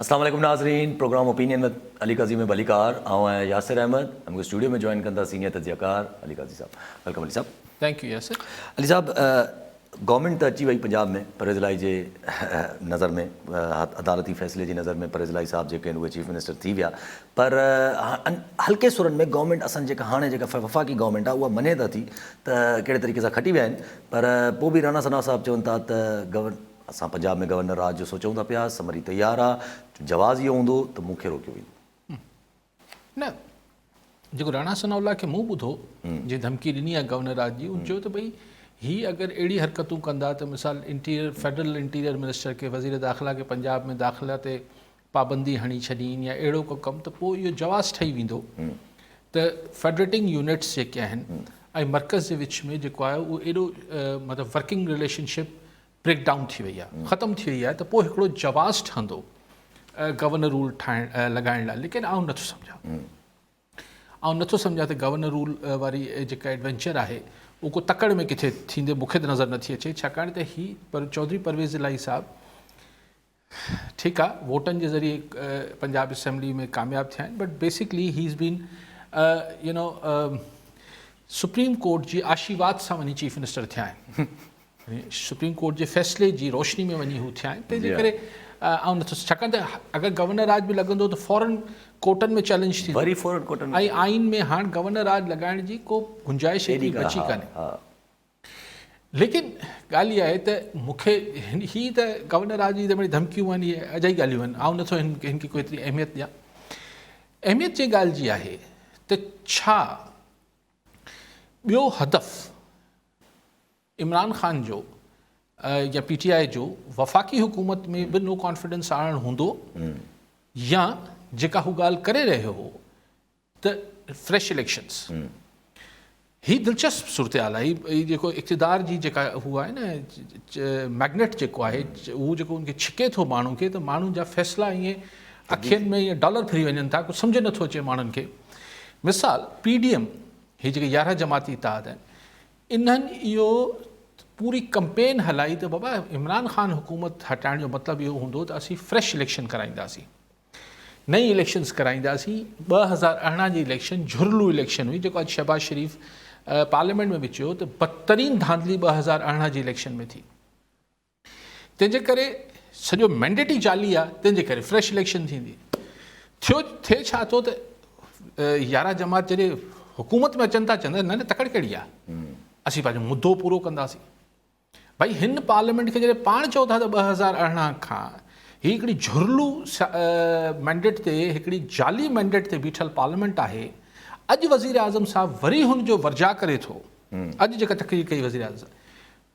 اسلام عليڪم ناظرين programme opinion with Ali Qazi ۾ ڀليڪار آئون آهيان ياسر احمد ۽ مونکي اسٽوڊيو ۾ جوائن ڪندا سينيئر تجزيه ڪار علي قاضي صاحب welcome Ali صاحب. Thank you Yasir. Ali صاحب گورنمينٽ ته اچي وئي پنجاب ۾ پرويز الاهي جي نظر ۾ عدالتي فيصلي جي نظر ۾ پرويز الاهي صاحب جيڪي آهن اهي چيف منسٽر ٿي ويا پر هلڪي سرن ۾ گورنمينٽ اسان جيڪا هاڻي جيڪا وفاقي گورنمينٽ آهي اها مڃي ته ٿي ته ڪهڙي طريقي سان کٽي ويا آهن پر پوء به رانا ثناء صاحب چون ٿا ته گورن اسان پنجاب ۾ گورنر راڄ جو سوچون ٿا پيا، سمري تيار آ، جواز اهو هوندو ته مون کي روڪيو ويندو. نه جيڪو راڻا ثناء الله کي مون ٻڌو جنهن ڌمڪي ڏني آ گورنر راڄ جي ان چيو ته ڀئي هي اگر اهڙي حرڪتون ڪندا ته مثال انٽيريئر فيڊرل انٽيريئر منسٽر کي وزير داخلا کي پنجاب ۾ داخلا تي پابندي هڻي ڇڏين يا اهڙو ڪو ڪم ته پوء اهو جواز ٺهي ويندو ته فيڊريٽنگ يونٽس جيڪي آهن ۽ مرڪز جي وچ ۾ جيڪو آهي اهو ايڏو مطلب working relationship break down ٿي وئي آهي ختم ٿي وئي آهي ته پوء هڪڙو جواز ٺهندو گورنر رول ٺاهڻ لڳائڻ لاء ليڪن آئون نٿو سمجهان آئون نٿو سمجهان ته گورنر رول واري جيڪا ايڊوينچر آهي اهو ڪو تڪڙ ۾ ڪٿي ٿيندي مونکي ته نظر نٿي اچي ڇاڪاڻ ته هي پر چوڌري پرويز الاهي صاحب ٺيڪ آ ووٽن جي ذريعي پنجاب اسيمبلي ۾ ڪامياب ٿيا آهن but basically he is been you know supreme court جي آشيواد سان وڃي چيف منسٽر ٿيا آهن سپريم ڪورٽ جي فيصلي جي روشني ۾ وڃي هو ٿيا آهن تنهن جي ڪري آئون نٿو ڇاڪاڻ ته اگر گورنر راج به لڳندو ته فورن ڪورٽن ۾ چئلينج ٿيندو وري فورن ڪورٽن ۽ آئين ۾ هاڻ گورنر راج لڳائڻ جي ڪو گنجائش ايتري بچي ڪانهي ليڪن ڳالهه اها آهي ته مون کي هي ته گورنر راڄ جي ته مڙئي ڌمڪيون آهن اهي اجائي ڳالهيون آهن آئون نٿو هن هن کي ڪو ايتري اهميت ڏيان اهميت جنهن ڳالهه جي آهي ته ڇا ٻيو هدف عمران خان جو يا پي ٽي آء جو وفاقي حڪومت ۾ به نو ڪانفيڊنس آڻڻ هوندو يا جيڪا هو ڳالهه ڪري رهيو هو ته فريش اليڪشنز هي دلچسپ صورتحال آهي هي جيڪو اقتدار جي جيڪا هو آهي نه ميگنيٽ جيڪو آهي هو جيڪو ان کي ڇڪي ٿو ماڻهو کي ته ماڻهن جا فيصلا ائين اکين ۾ ائين ڊالر ڦري وڃن ٿا ڪجهه سمجهه نٿو اچي ماڻهن کي مثال پي ڊي ايم هي جيڪي 11 جماعتي اتحاد آهن انهن اهو پوري ڪمپين هلائي ته بابا عمران خان حڪومت هٽائڻ جو مطلب اهو هوندو ته اسين فريش اليڪشن ڪرائينداسين نئين اليڪشنز ڪرائينداسين، 2018 جي اليڪشن جهرلو اليڪشن هئي جيڪو اڄ شهباز شريف پارليامينٽ ۾ به چيو ته بدترين ڌانڌلي 2018 جي اليڪشن ۾ ٿي تنهن جي ڪري سڄو مينڊيٽ ئي جعلي آهي تنهن جي ڪري فريش اليڪشن ٿيندي ٿيو ٿئي ڇا ٿو ته 11 جماعت جڏهن حڪومت ۾ اچن ٿا چون ٿا نه نه تڪڙ ڪهڙي آهي اسين پنهنجو مدو پورو ڪنداسين ڀائي هن پارليامينٽ کي جڏهن پاڻ چئو ٿا ته 2018 کان هي هڪڙي جهرلو مينڊيٽ تي هڪڙي جعلي مينڊيٽ تي بيٺل پارليامينٽ آهي اڄ وزير اعظم صاحب وري هن جو ورجاء ڪري ٿو اڄ جيڪا تقرير ڪئي وزير اعظم صاحب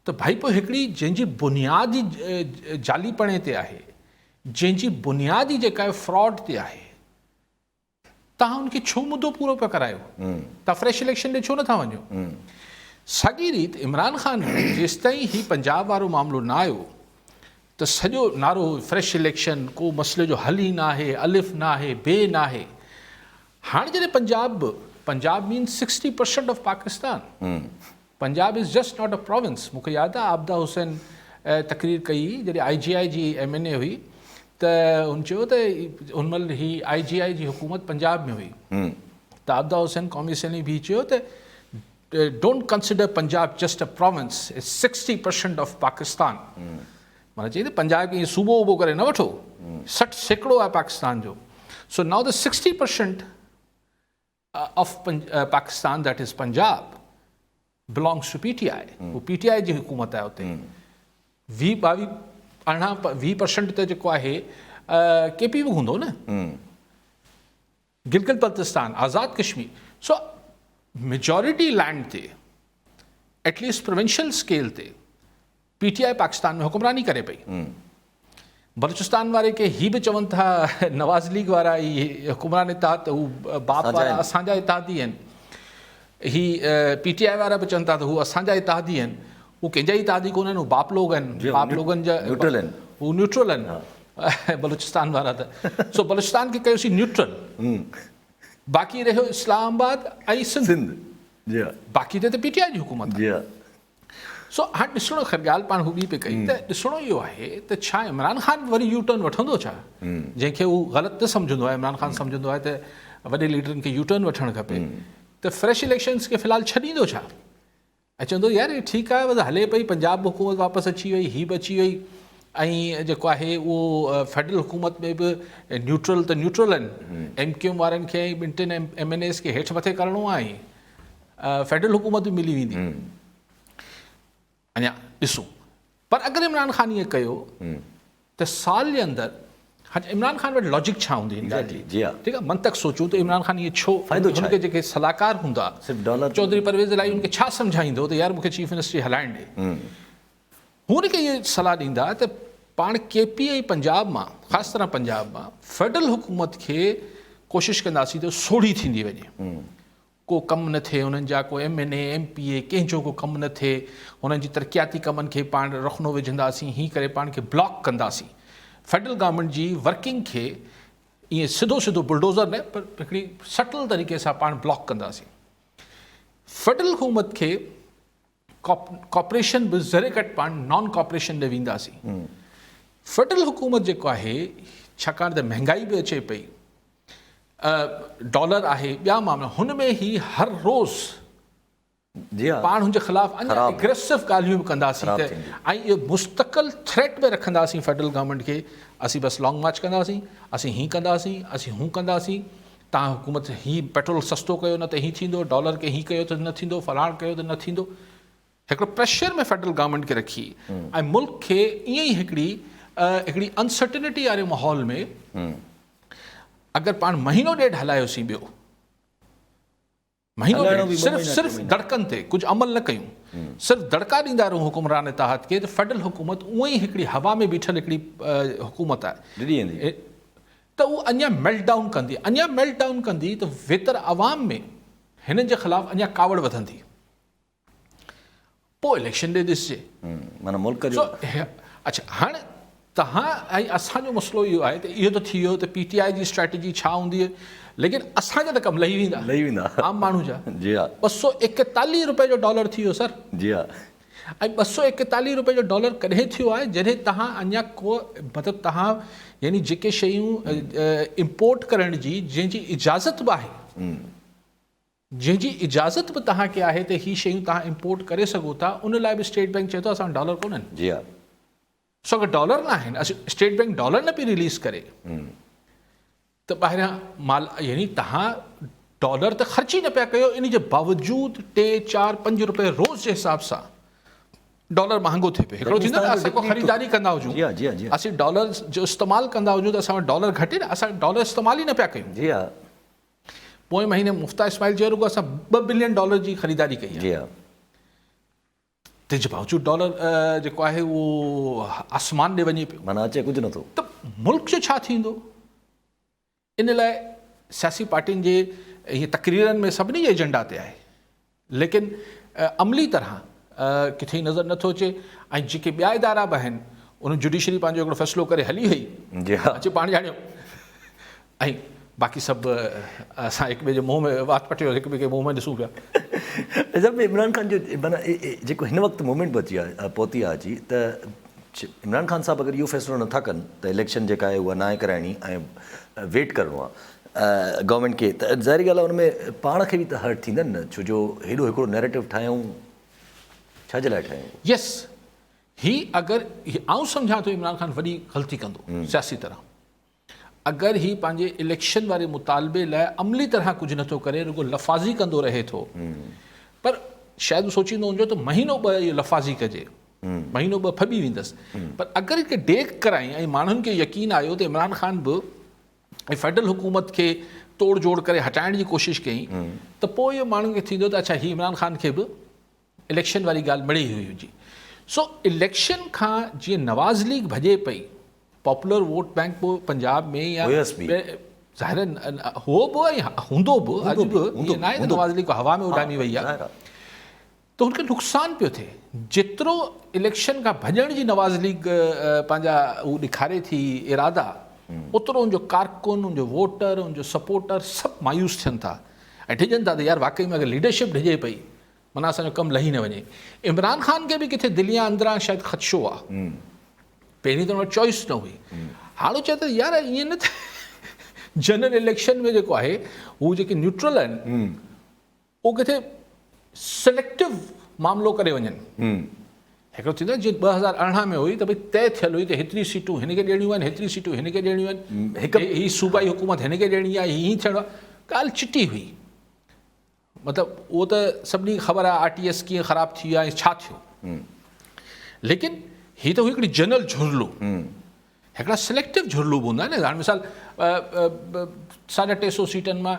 ته ڀائي پوء هڪڙي جنهن جي بنياد ئي جعلي پڻي تي آهي جنهن جي بنياد ئي جيڪا آهي فراڊ تي آهي توهان ان کي ڇو مدو پورو پيا ڪرايو؟ توهان فريش اليڪشن ڏي ڇو نٿا وڃو؟ ساڳي ريت عمران خان به جيستائين هي پنجاب وارو معاملو نه آيو ته سڄو نعرو هو فريش اليڪشن ڪو مسئلي جو حل ئي ناهي، الف ناهي، بي ناهي. هاڻ جڏهن پنجاب به، Punjab means sixty percent of Pakistan, Punjab is just not a province مون کي ياد آهي عابده حسين تقرير ڪئي هئي جڏهن آء جي آء جي ايم اين اي هئي ته هن چيو ته ان مهل هي آء جي آء جي حڪومت پنجاب ۾ هئي ته عابده حسين قومي اسيمبلي به چيو ته don't consider Punjab just a province it's sixty percent of Pakistan معنيٰ چئي ته پنجاب کي صوبو ووبو ڪري نه وٺو 60% آهي پاڪستان جو so now the sixty percent of Pakistan that is Punjab belongs to P T I هو پي ٽي آء جي حڪومت آهي اتي ويهه ٻاويهه ارڙهن ويهه پرسنٽ ته جيڪو آهي ڪي پي به هوندو نه گلگت بلتستان آزاد ڪشمير سو ميجورٽي لينڊ تي ايٽليسٽ پروونشل اسڪيل تي پي ٽي آء پاڪستان ۾ حڪمراني ڪري پئي. بلوچستان واري کي هي به چون ٿا نواز ليگ وارا هي حڪمران اتحاد ته هو باپ وارا اسان جا اتحادي آهن. هي پي ٽي آء وارا به چون ٿا ته هو اسان جا اتحادي آهن. هو ڪنهن جا اتحادي ڪونه آهن، هو باپ لوگ آهن. باپ لوگن جا نيوٽرل آهن. هو نيوٽرل آهن بلوچستان وارا ته سو بلوچستان کي ڪيوسين نيوٽرل. باقي رهيو اسلام آباد ۽ سنڌ. سنڌ جي ها. باقي تي ته پي ٽي آء جي حڪومت آهي. سو هاڻ ڏسڻو خير ڳالهه پاڻ هو ٻي پئي ڪئي ته ڏسڻو اهو آهي ته ڇا عمران خان وري يو ٽرن وٺندو ڇا جنهن کي هو غلط نه سمجهندو آهي عمران خان سمجهندو آهي ته وڏي ليڊرن کي يو ٽرن وٺڻ کپي ته فريش اليڪشنز کي في الحال ڇڏيندو ڇا ۽ چوندو يار هي ٺيڪ آهي بس هلي پئي پنجاب به حڪومت واپس اچي وئي هي به اچي وئي ۽ جيڪو آهي اهو فيڊرل حڪومت ۾ به نيوٽرل ته نيوٽرل آهن ايم ڪيو ايم وارن کي ۽ ٻن ٽن ايم اين ايز کي هيٺ مٿي ڪرڻو آهي فيڊرل حڪومت به ملي ويندي اڃا ڏسون پر اگر عمران خان ائين ڪيو ته سال جي اندر هاڻي عمران خان وٽ لاجڪ ڇا هوندي هن ڳالهه جي جي ها ٺيڪ آهي منطق سوچون ته عمران خان ائين ڇو فائدو ڇا هن کي جيڪي صلاحڪار هوندا صرف ڊالر چوڌري پرويز الاهي هن کي ڇا سمجهائيندو ته يار مون کي چيف منسٽري هلائڻ ڏي هو هن کي اهي صلاح ڏيندا ته پاڻ ڪي پي ۽ پنجاب مان خاص طرح پنجاب مان فيڊرل حڪومت کي ڪوشش ڪنداسين ته سوڙهي ٿيندي وڃي ڪو ڪم نه ٿئي انهن جا ڪو M N A M P A ڪنهن جو ڪو ڪم نه ٿئي انهن جي ترقياتي ڪمن کي پاڻ رخنو وجهنداسين هي ڪري پاڻ کي بلاڪ ڪنداسين فيڊرل گورنمينٽ جي ورڪنگ کي ائين سڌو سڌو بلڊوزر نه پر هڪڙي سٽل طريقي سان پاڻ بلاڪ ڪنداسين فيڊرل حڪومت کي ڪاپريشن به ذري گهٽ پاڻ نان ڪاپريشن ڏي وينداسين فيڊرل حڪومت جيڪو آهي ڇاڪاڻ ته مهنگائي به اچي پئي ڊالر آهي ٻيا معاملا هن ۾ هي هر روز جي ها پاڻ هن جي خلاف اڃا اگريسو ڳالهيون به ڪنداسين ته ۽ اهو مستقل ٿريٽ به رکنداسين فيڊرل گورنمينٽ کي اسين بس لانگ مارچ ڪنداسين اسين هي ڪنداسين اسين هو ڪنداسين تان حڪومت هي پيٽرول سستو ڪيو نه ته هي ٿيندو ڊالر کي هي ڪيو ته نه ٿيندو فلاڻ ڪيو ته نه ٿيندو هڪڙو پريشر ۾ فيڊرل گورنمينٽ کي رکي ۽ ملڪ کي ائين ئي هڪڙي هڪڙي انسرٽنٽي واري ماحول ۾ اگر پاڻ مهينو ڏيڍ هلايوسين ٻيو مهينو ڏيڍ صرف صرف دڙڪن تي ڪجهه عمل نه ڪيون صرف دڙڪا ڏيندا رهون حڪمران اتحاد کي ته فيڊرل حڪومت اونئن ئي هڪڙي هوا ۾ بيٺل هڪڙي حڪومت آهي ته هو اڃا ميلٽ ڊائون ڪندي اڃا ميلٽ ڊائون ڪندي ته ويتر عوام ۾ هنن جي خلاف اڃا ڪاوڙ وڌندي پوء اليڪشن ڏي ڏسجي. معنيٰ ملڪ جو. اڇا هاڻ توهان ۽ اسان جو مسئلو اهو آهي ته اهو ته ٿي ويو ته پي ٽي آء جي اسٽريٽجي ڇا هوندي ليڪن اسان جا ته ڪم لهي ويندا لهي ويندا عام ماڻهو جا جي ها 241 روپئي جو ڊالر ٿي ويو سر جي ها ۽ 241 روپئي جو ڊالر ڪڏهن ٿيو آهي جڏهن توهان اڃا ڪو مطلب توهان يعني جيڪي شيون امپورٽ ڪرڻ جي جنهن جي اجازت به آهي جنهن جي اجازت به توهان کي آهي ته هي شيون توهان امپورٽ ڪري سگهو ٿا ان لاء به اسٽيٽ بئنڪ چئي ٿو اسان وٽ ڊالر ڪونهن. جي ها. سو اگر ڊالر نه آهن اسٽيٽ بئنڪ ڊالر نه پئي رليز ڪري ته ٻاهريان مال يعني توهان ڊالر ته خرچ ئي نه پيا ڪيو ان جي باوجود 3 4 5 روپيه روز جي حساب سان ڊالر مهانگو ٿئي پيو هڪڙو ٿيندو نه اسان ڪو خريداري ڪندا هجون اسين ڊالر جو استعمال ڪندا هجون ته اسان وٽ ڊالر گهٽي نه اسان ڊالر استعمال ئي نه پيا ڪيون. جي ها. پوئين مهيني مفتاح اسماعيل چيو رڳو اسان 2 بلين ڊالر جي خريداري ڪئي آهي. جي ها. تنهن جي باوجود ڊالر جيڪو آهي اهو آسمان ڏي وڃي پيو. معنيٰ اچي ڪجهه نٿو. ته ملڪ جو ڇا ٿيندو؟ ان لاء سياسي پارٽين جي اهي تقريرن ۾ سڀني جي ايجنڊا تي آهي. ليڪن عملي طرح ڪٿي نظر نٿو اچي ۽ جيڪي ٻيا ادارا به آهن انهن جڊيشري پنهنجو هڪڙو فيصلو ڪري هلي وئي جي ها اچي پاڻ ڄاڻيو ۽ باقي سڀ اسان هڪ ٻئي جي منهن ۾ وات پٽيو هڪ ٻئي کي منهن ۾ ڏسون پيا. صاحب عمران خان جو معنيٰ جيڪو هن وقت مومينٽ پهچي آهي پهتي آهي اچي ته عمران خان صاحب اگر اهو فيصلو نٿا ڪن ته اليڪشن جيڪا آهي اها ناهي ڪرائڻي ۽ ويٽ ڪرڻو آهي گورنمينٽ کي ته ظاهري ڳالهه آهي ان ۾ پاڻ کي به ته هرٽ ٿيندن نه ڇو جو هيڏو هڪڙو نيريٽو ٺاهيائون ڇا جي لاء ٺاهيائون. يس هي اگر آئون سمجهان ٿو عمران خان وڏي غلطي ڪندو سياسي طرح اگر هي پنهنجي اليڪشن واري مطالبي لاء عملي طرح ڪجهه نٿو ڪري رڳو لفاظي ڪندو رهي ٿو پر شايد سوچيندو هوندو ته مهينو ٻه اهو لفاظي ڪجي مهينو ٻه ڦٻي ويندس پر اگر هڪ ڊيگهه ڪرائين ۽ ماڻهن کي يقين آيو ته عمران خان به ۽ فيڊرل حڪومت کي توڙ جوڙ ڪري هٽائڻ جي ڪوشش ڪئي ته پوء اهو ماڻهن کي ٿيندو ته اڇا هي عمران خان کي به اليڪشن واري ڳالهه مڙئي هئي هجي سو اليڪشن کان جيئن نواز ليگ ڀڄي پئي پاپولر ووٽ بينڪ به پنجاب ۾ يا ظاهر هو به ۽ هوندو به اڄ به ائين ناهي ته نواز ليگ هوا ۾ اڏامي وئي آهي ته هن کي نقصان پيو ٿئي جيترو اليڪشن کان ڀڄڻ جي نواز ليگ پنهنجا هو ڏيکاري ٿي ارادا اوترو ان جو ڪارڪن ان جو ووٽر ان جو سپورٽر سڀ مايوس ٿين ٿا ۽ ڊڄن ٿا ته يار واقعي ۾ اگر ليڊرشپ ڊڄي پئي معنيٰ اسان جو ڪم لهي نه وڃي. عمران خان کي به ڪٿي دليان اندران شايد خدشو آ. پهرين ته ان وٽ چوائس نه هئي. هاڻ هو چئي ٿو يار ائين نه ته جنرل اليڪشن ۾ جيڪو آهي هو جيڪي نيوٽرل آهن اهو ڪٿي سليڪٽو معاملو ڪري وڃن. هڪڙو ٿيندو آهي جيئن 2018 ۾ هئي ته ڀئي طئي ٿيل هئي ته هيتري سيٽون هن کي ڏيڻيون آهن هيتري سيٽون هن کي ڏيڻيون آهن هي صوبائي حڪومت هن کي ڏيڻي آهي هي هيئن ٿيڻو آهي ڳالهه چٽي هئي. مطلب اهو ته سڀني کي خبر آهي آر ٽي ايس ڪيئن خراب ٿي ويو آهي ڇا ٿيو ليڪن هي ته هئي هڪڙي جنرل جهرلو هڪڙا سليڪٽو جهرلو به هوندا آهن هاڻي مثال ساڍا ٽي سو سيٽن مان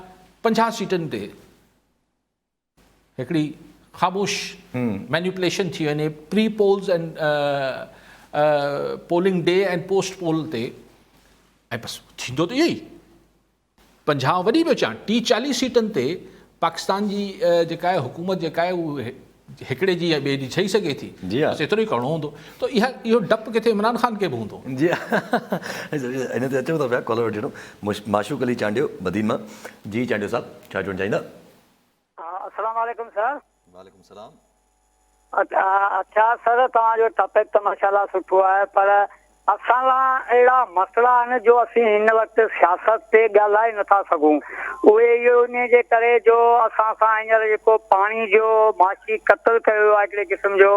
50 سيٽن تي هڪڙي خاموش مينيپوليشن ٿي وڃي pre polls ۽ polling day ۽ post poll تي ۽ بس ٿيندو ته اهو ئي 50 وڏي پيو چوان ٽي 40 سيٽن تي پاڪستان جي جيڪا آهي حڪومت جيڪا آهي اهو هڪڙي جي يا ٻئي جي ٺهي سگهي ٿي بس ايترو ئي ڪرڻو هوندو ته اها اهو ڊپ ڪٿي عمران خان کي به هوندو. جي ها ان تي اچون ٿا پيا ڪالر وٺي وٺون معشوق علي چانڊيو بدين مان جي چانڊيو صاحب ڇا چوڻ چاهيندا. السلام عليڪم سر. وعليڪم السلام. اڇا سر توهان جو ٽاپڪ ته ماشاءالله سٺو آهي پر اسان لا اهڙا مسئلا آهن جو اسين هن وقت سياست تي ڳالهائي نٿا سگهون اهي اهو انهي جي ڪري جو اسان سان هينئر جيڪو پاڻي جو معاشي قتل ڪيو ويو آهي هڪڙي قسم جو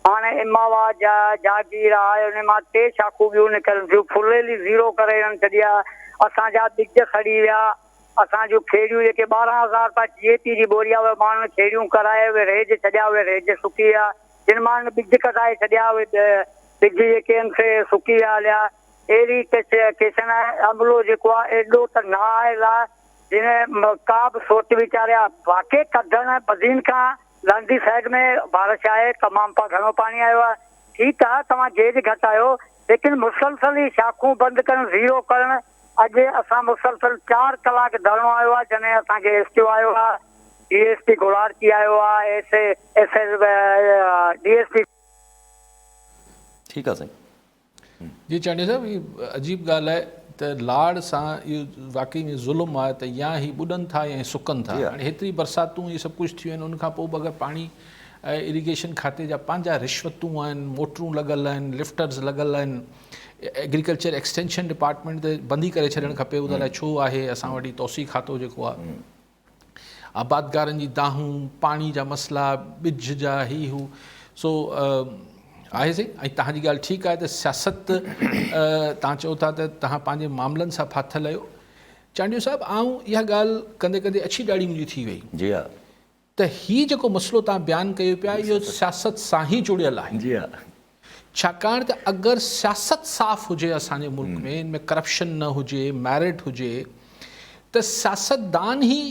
هاڻي اماوا جا جاگير آهي انهي مان ٽي شاخون ٻيون نڪرن ٿيون ڦليلي زيرو ڪري هنن ڇڏي آهي اسان جا ٻج سڙي ويا اسان جون کيڙيون جيڪي 12 هزار رپيا جي اي پي جي ٻوري آ اهي ماڻهن کيڙيون ڪرائي اهي ريج ڇڏيا اهي ريج سڪي ويا جن ماڻهن ٻج ڪڍائي ڇڏيا اهي ٻج جيڪي آهن سي سڪي ويا هليا اهڙي ڪيشن آهي عملو جيڪو آ ايڏو ته نااهل آ جنهن ڪا به سوچ ويچار يا واقعي ڪڍڻ بدين کان لهندي سائيڊ ۾ بارش آهي تمام گهڻو پاڻي آيو آ ٺيڪ آ توهان گيج گهٽايو ليڪن مسلسل هي شاخون بند ڪرڻ زيرو ڪرڻ اڄ اسان مسلسل چار ڪلاڪ ڌرڻو آيو آهي جنهن ۾ اسان کي ايس ٽي او آيو آهي ڊي ايس پي گولاڙچي آيو آهي S S S D S P. ٺيڪ آ سائين. جي چانڊيو صاحب هي عجيب ڳالهه آهي ته لاڙ سان اهو واقعي ۾ ظلم آهي ته يا هي ٻڏن ٿا يا هي سڪن ٿا هاڻي هيتري برساتون هي سڀ ڪجهه ٿيون آهن ان کان پوء به اگر پاڻي اريگيشن کاتي جا پنهنجا رشوتون آهن موٽرون لڳل آهن لفٽرز لڳل آهن ايگريڪلچر ايڪسٽينشن ڊپارٽمينٽ ته بند ئي ڪري ڇڏڻ کپي اهو ته الائي ڇو آهي اسان وٽ هي توسيع کاتو جيڪو آهي آبادگارن جي دانهون پاڻي جا مسئلا ٻج جا هي هو سو آهي سائين ۽ تهان جي ڳالهه ٺيڪ آهي ته سياست تهان چئو ٿا ته تهان پنهنجي معاملن سان ڦاٿل آهيو چانڊيو صاحب آئون اها ڳالهه ڪندي ڪندي اڇي ڏاڙهي منهنجي ٿي وئي جي ها ته هي جيڪو مسئلو توهان بيان ڪيو پيا اهو سياست سان ئي جڙيل آهي. جي ها. ڇاڪاڻ ته اگر سياست صاف هجي اسان جي ملڪ ۾ ان ۾ ڪرپشن نه هجي ميرٽ هجي ته سياستدان ئي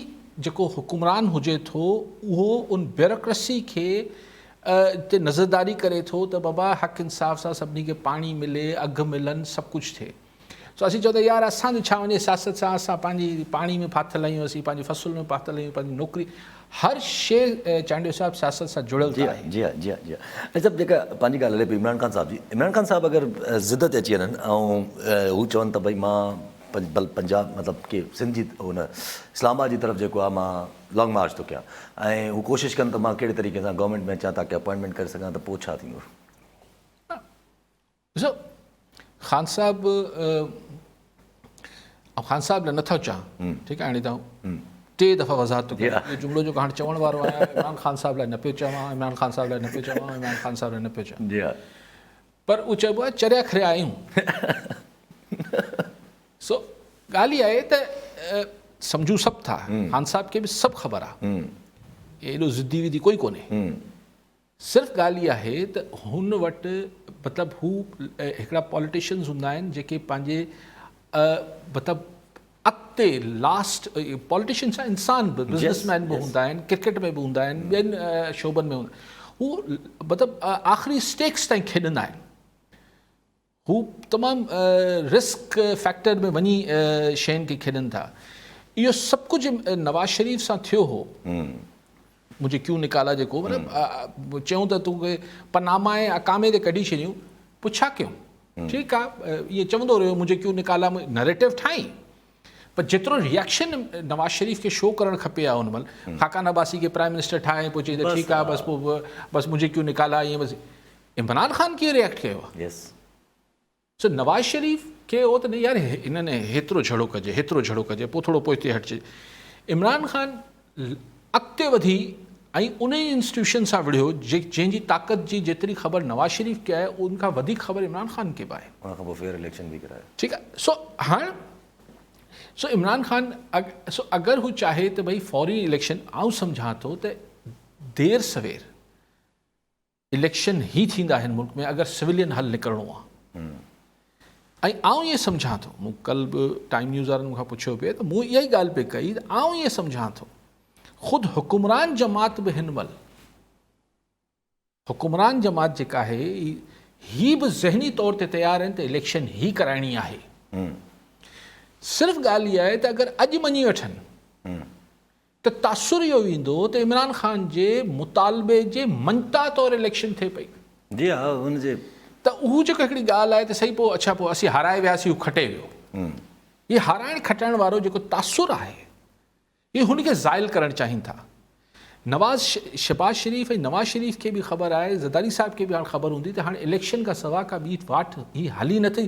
جيڪو حڪمران هجي ٿو اهو ان بيوروڪريسي کي تي نظرداري ڪري ٿو ته بابا حق انصاف سان سڀني کي پاڻي ملي اگهه ملن سڀ ڪجهه ٿئي. سو اسين چئون ٿا يار اسان جو ڇا وڃي سياست سان اسان پنهنجي پاڻي ۾ ڦاٿل آهيون اسين پنهنجي فصل ۾ ڦاٿل آهيون پنهنجي نوڪري هر شيء چانڊيو صاحب سياست سان جڙيل ته آهي. جي ها جي ها جي ها ۽ صاحب جيڪا پنهنجي ڳالهه هلي پئي عمران خان صاحب جي عمران خان صاحب اگر ضد تي اچي وڃن ۽ هو چون ته ڀئي مان پنجاب مطلب ڪي سنڌ جي هن اسلام آباد جي طرف جيڪو آهي مان لانگ مارچ ٿو ڪيان ۽ هو ڪوشش ڪن ته مان ڪهڙي طريقي سان گورنمينٽ ۾ اچان تاڪه اپوائنٽمينٽ ڪري سگهان ته پوء ڇا ٿيندو؟ ڏسو خان صاحب آئون خان صاحب لاء نٿو چوان ٺيڪ آهي هاڻي ته ٽي دفعا وضاحت ٿو ڪيان اهو جملو جيڪو هاڻي چوڻ وارو آهيان عمران خان صاحب لاء نه پيو چوان عمران خان صاحب لاء نه پيو چوان عمران خان صاحب لاء نه پيو چوان جي ها پر اهو چئبو آهي چريا کريا آهيون سو ڳالهه اها آهي ته سمجهون سڀ ٿا خان صاحب کي به سڀ خبر آهي ايڏو ضدي ودي ڪوئي ڪونهي صرف ڳالهه اها آهي ته هن وٽ مطلب هو هڪڙا پاليٽيشنز هوندا آهن جيڪي پنهنجي مطلب اڳتي لاسٽ پاليٽيشن ڇا انسان به بزنس مين به هوندا آهن ڪرڪيٽ ۾ به هوندا آهن ٻين شعبن ۾ هوندا هو مطلب آخري اسٽيڪس تائين کيڏندا آهن هو تمام رسڪ فيڪٽر ۾ وڃي شين کي کيڏن ٿا. اهو سڀ ڪجهه نواز شريف سان ٿيو هو. مجهي ڪيون نڪالا جيڪو مطلب چيون ته تون پناما ۽ اقامي تي ڪڍي ڇڏيون پوء ڇا ڪيون ٺيڪ آ ائين چوندو رهيو مجهي ڪيون نڪالا نريٽو ٺاهين پر پر جيترو ريئڪشن نواز شريف کي شو ڪرڻ کپي ها ان مهل خاقان عباسي کي پرائم منسٽر ٺاهي پوء چئي ته ٺيڪ آهي بس پوء بس مجهي ڪيون نڪالا ائين بس عمران خان ڪيئن ريئڪٽ ڪيو آهي. يس. سو نواز شريف کي هو ته نه يار هنن هيترو جهڙو ڪجي هيترو جهڙو ڪجي پوء ٿورو پوئتي هٽجي. عمران خان اڳتي وڌي ۽ ان ئي انسٽيٽيوشن سان وڙهيو جنهن جي طاقت جي جيتري خبر نواز شريف کي آهي ان کان وڌيڪ خبر عمران خان کي به آهي. ان کان پوء فيئر اليڪشن به ڪرايو. ٺيڪ آهي سو هاڻ سو عمران خان سو اگر هو چاهي ته ڀئي فوري اليڪشن آئون سمجهان ٿو ته دير سوير اليڪشن هي ٿيندا هن ملڪ ۾ اگر سويلين حل نڪرڻو آ ۽ آئون ائين سمجهان ٿو مون ڪل به ٽائيم نيوز وارن مون کان پڇيو پئي ته مون اها ئي ڳالهه پئي ڪئي ته آئون ائين سمجهان ٿو خود حڪمران جماعت به هن مهل حڪمران جماعت جيڪا آهي هي به ذهني طور تي تيار آهن ته اليڪشن هي ڪرائڻي آهي صرف ڳالهه اها آهي ته اگر اڄ مڃي وٺن ته تاثر اهو ايندو ته عمران خان جي مطالبي جي مڃتا طور اليڪشن ٿئي پئي. جي ها ان جي. ته اهو جيڪو هڪڙي ڳالهه آهي ته صحيح پوء اڇا پوء اسين هارائي وياسين هو کٽي ويو. هي هارائڻ کٽائڻ وارو جيڪو تاثر آهي هي هن کي زائل ڪرڻ چاهين ٿا. نواز شھباز شريف ۽ نواز شريف کي به خبر آهي زرداري صاحب کي به هاڻ خبر هوندي ته هاڻ اليڪشن کان سوا ڪا ٻي واٽ هي هلي نه ٿي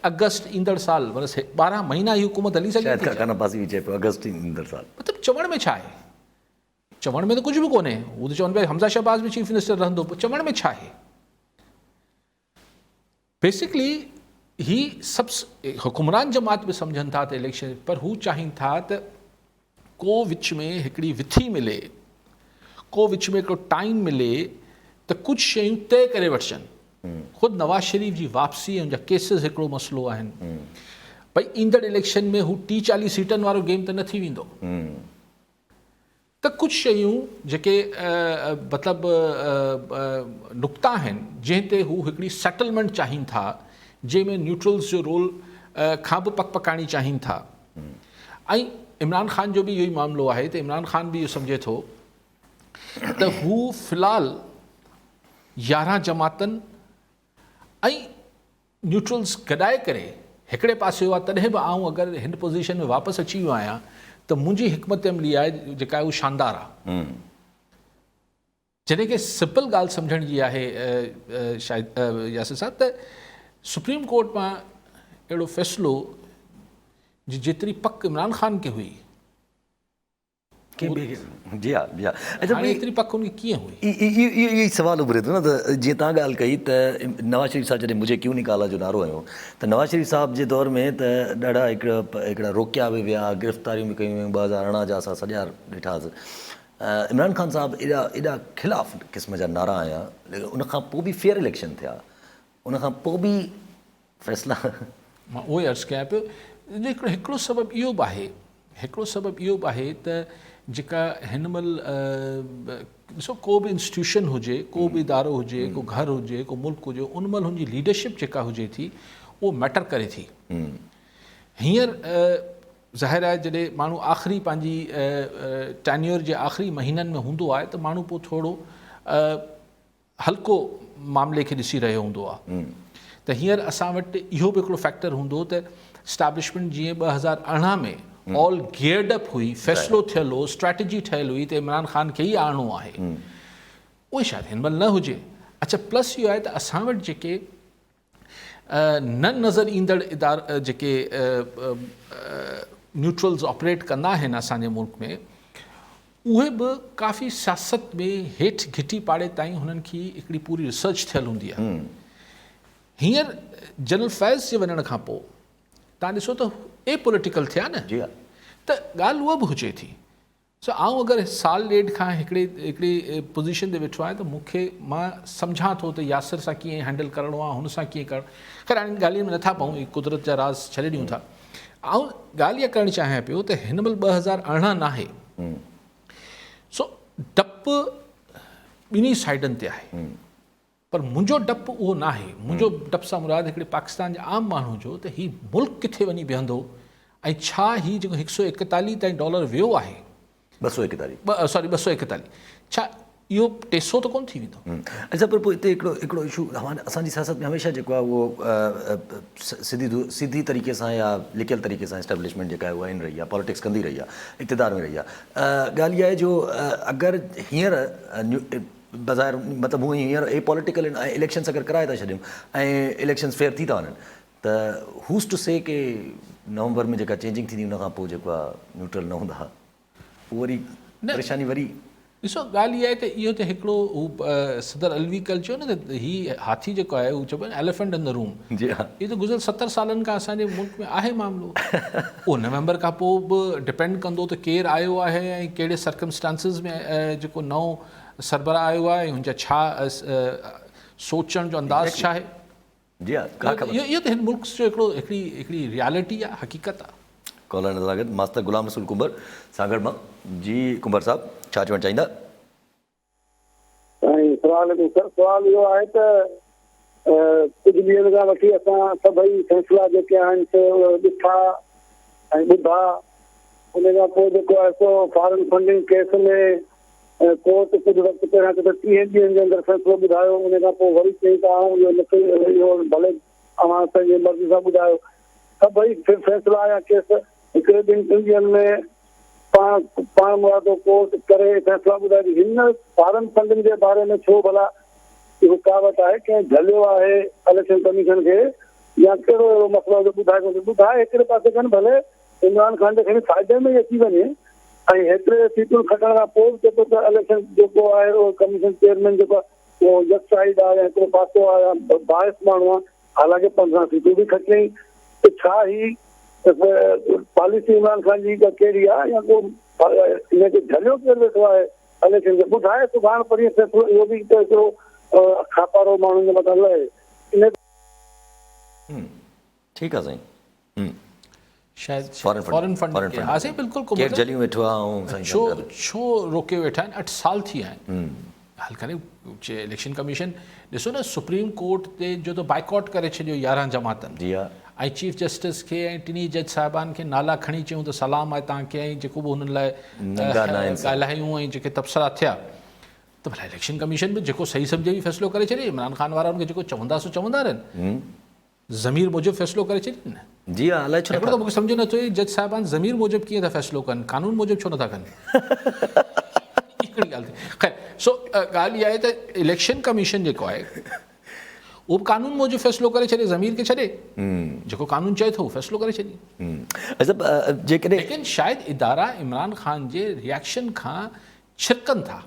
اگسٽ ايندڙ سال معنيٰ 12 مهينا هي حڪومت هلي سگهي ٿي شايد خاقان عباسي به چئي پيو اگسٽ ايندڙ سال. مطلب چوڻ ۾ ڇا آهي؟ چوڻ ۾ ته ڪجهه به ڪونهي هو ته چون پيا حمزه شهباز به چيف منسٽر رهندو پوء چوڻ ۾ ڇا آهي؟ بيسڪلي هي سڀ حڪمران جماعت به سمجهن ٿا ته اليڪشن پر هو چاهين ٿا ته ڪو وچ ۾ هڪڙي وٿي ملي، ڪو وچ ۾ هڪڙو ٽائيم ملي ته ڪجهه شيون طئي ڪري وٺجن. خود نواز شريف جي واپسي ۽ ان جا ڪيسز هڪڙو مسئلو آهن. ڀئي ايندڙ اليڪشن ۾ هو ٽي چاليهه سيٽن وارو گيم ته نه ٿي ويندو. ته ڪجهه شيون جيڪي مطلب نقطا آهن جنهن تي هو هڪڙي سيٽلمينٽ چاهين ٿا جنهن ۾ نيوٽرلز جو رول کان به پڪ پڪائڻي چاهين ٿا. ۽ عمران خان جو به اهو ئي معاملو آهي ته عمران خان به اهو سمجهي ٿو ته هو في الحال 11 جماعتن ۽ نيوٽرلز گڏائي ڪري هڪڙي پاسي هئا تڏهن به آئون اگر هن پوزيشن ۾ واپس اچي ويو آهيان ته منهنجي حڪمت عملي آهي جيڪا آهي اها شاندار آهي. جڏهن کي سمپل ڳالهه سمجهڻ جي آهي شاهد ياسر صاحب ته سپريم ڪورٽ مان اهڙو فيصلو جي جيتري پڪ عمران خان کي هئي جي ها جي ها اڇا هاڻي ايتري پڪ ان کي ڪيئن هئي؟ اهو ئي سوال اڀري ٿو نه ته جيئن توهان ڳالهه ڪئي ته نواز شريف صاحب جڏهن مجهي ڪيون نڪالا جو نعرو هنيو ته نواز شريف صاحب جي دور ۾ ته ڏاڍا هڪڙا روڪيا به ويا گرفتاريون به ڪيون ويون 2018 جا اسان سڄا ڏٺاسين عمران خان صاحب ايڏا ايڏا خلاف قسم جا نعرا هنيا ليڪن ان کان پوء به فيئر اليڪشن ٿيا ان کان پوء به فيصلا. مان اهو ئي عرض ڪيان پيو ان جو هڪڙو هڪڙو سبب اهو به آهي هڪڙو سبب اهو به آهي ته جيڪا هن مهل ڏسو ڪو به انسٽيٽيوشن هجي ڪو به ادارو هجي ڪو گهر هجي ڪو ملڪ هجي ان مهل هن جي ليڊرشپ جيڪا هجي ٿي اهو ميٽر ڪري ٿي. هينئر ظاهر آهي جڏهن ماڻهو آخري پنهنجي ٽينيور جي آخري مهينن ۾ هوندو آهي ته ماڻهو پوء ٿورو هلڪو معاملي کي ڏسي رهيو هوندو آهي ته هينئر اسان وٽ اهو به هڪڙو فيڪٽر هوندو ته اسٽيبلشمينٽ جيئن 2018 ۾ آل گيئرڊ اپ هئي فيصلو ٿيل هو اسٽريٽجي ٺهيل هئي ته عمران خان کي ئي آڻڻو آهي اهو شايد هن مهل نه هجي اڇا پلس اهو آهي ته اسان وٽ جيڪي نه نظر ايندڙ ادارا جيڪي نيوٽرلز آپريٽ ڪندا آهن اسان جي ملڪ ۾ اهي به ڪافي سياست ۾ هيٺ گهٽي پاڙي تائين هنن کي هڪڙي پوري ريسرچ ٿيل هوندي آهي هينئر جنرل فيض جي وڃڻ کان پوء تان ڏسو ته اي پوليٽيڪل ٿيا نه ته ڳالهه اها به هجي ٿي سو آئون اگر سال ڏيڍ کان هڪڙي هڪڙي پوزيشن تي ويٺو آهيان ته مون کي مان سمجهان ٿو ته ياسر سان ڪيئن هينڊل ڪرڻو آهي هن سان ڪيئن ڪرڻ خير هاڻي ڳالهين ۾ نٿا پئون هي قدرت جا راز ڇڏي ڏيون ٿا آئون ڳالهه اها ڪرڻ چاهيان پيو ته هن مهل 2018 ناهي سو ڊپ ٻنهي سائيڊن تي آهي پر منهنجو ڊپ اهو ناهي، منهنجو ڊپ سان مراد هڪڙي پاڪستان جي عام ماڻهو جو ته هي ملڪ ڪٿي وڃي بيهندو ۽ ڇا هي جيڪو هڪ سو ايڪيتاليهه تائين ڊالر ويو آهي، 241. سوري 241، ڇا اهو 300 ته ڪونه ٿي ويندو. اڇا پر پوء اتي هڪڙو هڪڙو اشو اسان جي سياست ۾ هميشه جيڪو آهي اهو سڌي سڌي طريقي سان يا لڪيل طريقي سان اسٽيبلشمينٽ جيڪا آهي اها ان رهي آهي پاليٽڪس ڪندي رهي آهي اقتدار ۾ رهي آهي ڳالهه اها آهي جو اگر هينئر بظاهر مطلب هونئن هينئر اي پوليٽيڪل آهن ۽ اليڪشنس اگر ڪرائي ٿا ڇڏيون ۽ اليڪشنس فيئر ٿي ٿا وڃن ته هوز ٽو سي ڪي نومبر ۾ جيڪا چينجنگ ٿيندي ان کان پوء جيڪو آهي نيوٽرل نه هوندا پوء وري پريشاني وري. ڏسو ڳالهه اها آهي ته اهو ته هڪڙو هو صدر علوي ڪل چيو نه ته هي هاٿي جيڪو آهي هو چئبو آهي نه ايليفنٽ ان دا روم جي ها اهو ته گذريل 70 سالن کان اسان جي ملڪ ۾ آهي معاملو اهو نومبر کان پوء به ڊپينڊ ڪندو ته ڪير آيو آهي ۽ ڪهڙي سرڪمسٽانسز ۾ جيڪو نئون سربراهه آيو آهي ۽ هن جا ڇا سوچڻ جو انداز ڇا آهي. جي ها ڪا خبر. اهو ته هن ملڪ جو هڪڙو هڪڙي هڪڙي ريالٽي آهي حقيقت آهي. ڪالر نظر آگت ماستر غلام رسول ڪنڀر سانگهڙ مان جي ڪنڀر صاحب ڇا چوڻ چاهيندا. سائين السلام عليڪم سر سوال اهو آهي ته ڪجهه ڏينهن کان وٺي اسان سڀئي فيصلا جيڪي آهن سي اهي ڏٺا ۽ ٻڌا ان کان پوء جيڪو آهي سو فارن فنڊنگ ڪيس ۾ ڪورٽ ڪجهه وقت پهريان چيو ته ٽيهن ڏينهن جي اندر فيصلو ٻڌايو ان کان پوء وري چيائين ته آئون اهو نه اهو ڀلي اوهان پنهنجي مرضي سان ٻڌايو سڀئي فيصلا يا ڪيس هڪڙي ٻن ٽن ڏينهن ۾ پاڻ پاڻ مرادو ڪورٽ ڪري فيصلا ٻڌائي ٿي هن فارن فنڊنگ جي باري ۾ ڇو ڀلا رڪاوٽ آهي ڪنهن جهليو آهي اليڪشن ڪميشن کي يا ڪهڙو اهڙو مسئلو آهي جو ٻڌائي ڪونه ٿي ٻڌائي هڪڙي پاسي کن ڀلي عمران خان جي کڻي فائدي ۾ ئي اچي وڃي ۽ هيتري سيٽون کٽڻ کان پوء به چئي پيو ته اليڪشن جيڪو آهي اهو ڪميشن چيئرمين جيڪو آهي اهو يڪ سائيڊ آهي يا هڪڙو پاسو آهي يا باعث ماڻهو آهي حالانڪه 15 سيٽون به کٽيائين ته ڇا هي پاليسي عمران خان جي ڪهڙي آهي يا ڪو ان کي جهليو ڪير ويٺو آهي اليڪشن کي ٻڌائي سڀاڻ پرينء فيصلو اهو به ته هڪڙو کاپارو ماڻهن جي مٿان لهي ان ٺيڪ آ سائين. شايد فارن فنڊنگ ها سائين بلڪل ڪو ڪير جليون ويٺو آ ۽ سائين ڇو ڇو روڪي ويٺا آهن 8 سال ٿي ويا آهن ڳالهه ڪري اليڪشن ڪميشن ڏسو نه سپريم ڪورٽ تي جو ته بائيڪاٽ ڪري ڇڏيو 11 جماعتن جي ها ۽ چيف جسٽس کي ۽ ٽنهي جج صاحبان کي نالا کڻي چيون ته سلام آهي توهان کي ۽ جيڪو به هنن لاء ڳالهايون ۽ جيڪي تبصرا ٿيا ته ڀلا اليڪشن ڪميشن به جيڪو صحيح سمجهي فيصلو ڪري ڇڏي عمران خان وارا ان کي جيڪو چوندا سو چوندا رهن ضمير موجب فيصلو ڪري ڇڏين نه. جي ها الائي ڇو نٿا. هڪڙو ته مونکي سمجهه نٿو اچي جج صاحبان ضمير موجب ڪيئن ٿا فيصلو ڪن قانون موجب ڇو نٿا ڪن. هڪڙي ڳالهه ٿي خير سو ڳالهه اها آهي ته اليڪشن ڪميشن جيڪو آهي اهو به قانون موجب فيصلو ڪري ڇڏي ضمير کي ڇڏي جيڪو قانون چئي ٿو فيصلو ڪري ڇڏي. جيڪڏهن ليڪن شايد ادارا عمران خان جي رياڪشن کان ڇرڪن ٿا.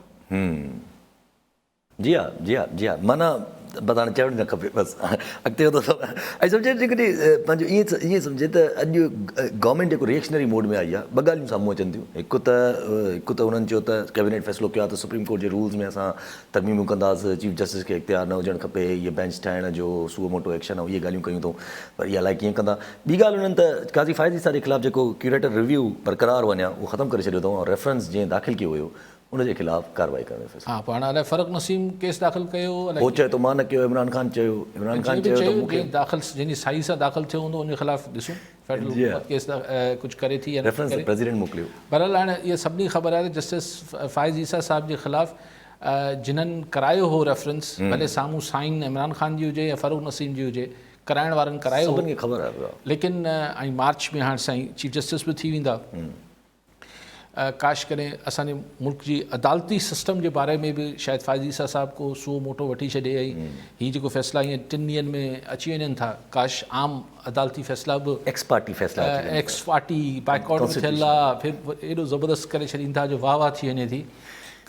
جي ها جي ها جي ها معنيٰ بس هاڻي چوڻ نه کپي بس اڳتي وڌو ۽ سمجهي جيڪڏهن پنهنجو ائين ائين سمجهي ته اڄ گورنمينٽ جيڪو ريئڪشنري موڊ ۾ آئي آهي ٻه ڳالهيون سامهون اچن ٿيون هڪ ته هڪ ته انهن چيو ته ڪيبينيٽ فيصلو ڪيو آهي ته سپريم ڪورٽ جي رولز ۾ اسان ترميمون ڪنداسين چيف جسٽس کي اختيار نه هجڻ کپي اهي بينچ ٺاهڻ جو سوئو موٽو ايڪشن ۽ اهي ڳالهيون ڪيون اٿئون پر اها الائي ڪيئن ڪندا ٻي ڳالهه انهن ته قاضي فائز عيسيٰ جي خلاف جيڪو ڪيوريٽر ريويو برقرار وڃا اهو ختم ڪري ڇڏيو اٿئون ۽ ريفرنس جنهن داخل ڪيو هيو ان جي خلاف ڪارروائي ڪرڻ جو فيصلو. ها پوء هاڻ الائي فرخ نسيم ڪيس داخل ڪيو الائي هو چئي ٿو مان نه ڪيو عمران خان چيو عمران خان چيو ته مون کي جنهن داخل جنهن جي صحيح سان داخل ٿيو هوندو ان جي خلاف ڏسون فيڊرل حڪومت ڪيس ڪجهه ڪري ٿي يا نه ريفرنس پريزيڊنٽ موڪليو. بهرحال هاڻ اها سڀني کي خبر آهي ته جسٽس فائز عيسيٰ صاحب جي خلاف جنھن ڪرايو هو ريفرنس ڀلي سامهون سائين عمران خان جي هجي يا فرخ نسيم جي هجي ڪرائڻ وارن ڪرايو هو سڀن کي خبر آهي ليڪن ۽ مارچ ۾ هاڻ سائين چيف جسٽس به ٿي ويندا. ڪاش ڪڏهن اسان جي ملڪ جي عدالتي سسٽم جي باري ۾ به شايد فائز عيسيٰ صاحب ڪو سو موٽو وٺي ڇڏي ۽ هي جيڪو فيصلا ائين ٽن ڏينهن ۾ اچي وڃن ٿا ڪاش عام عدالتي فيصلا به ايڪس پارٽي فيصلا اچي وڃن ايڪس پارٽي بائيڪاٽ به ٿيل آ پھر ايڏو زبردست ڪري ڇڏين ٿا جو واهه واهه ٿي وڃي ٿي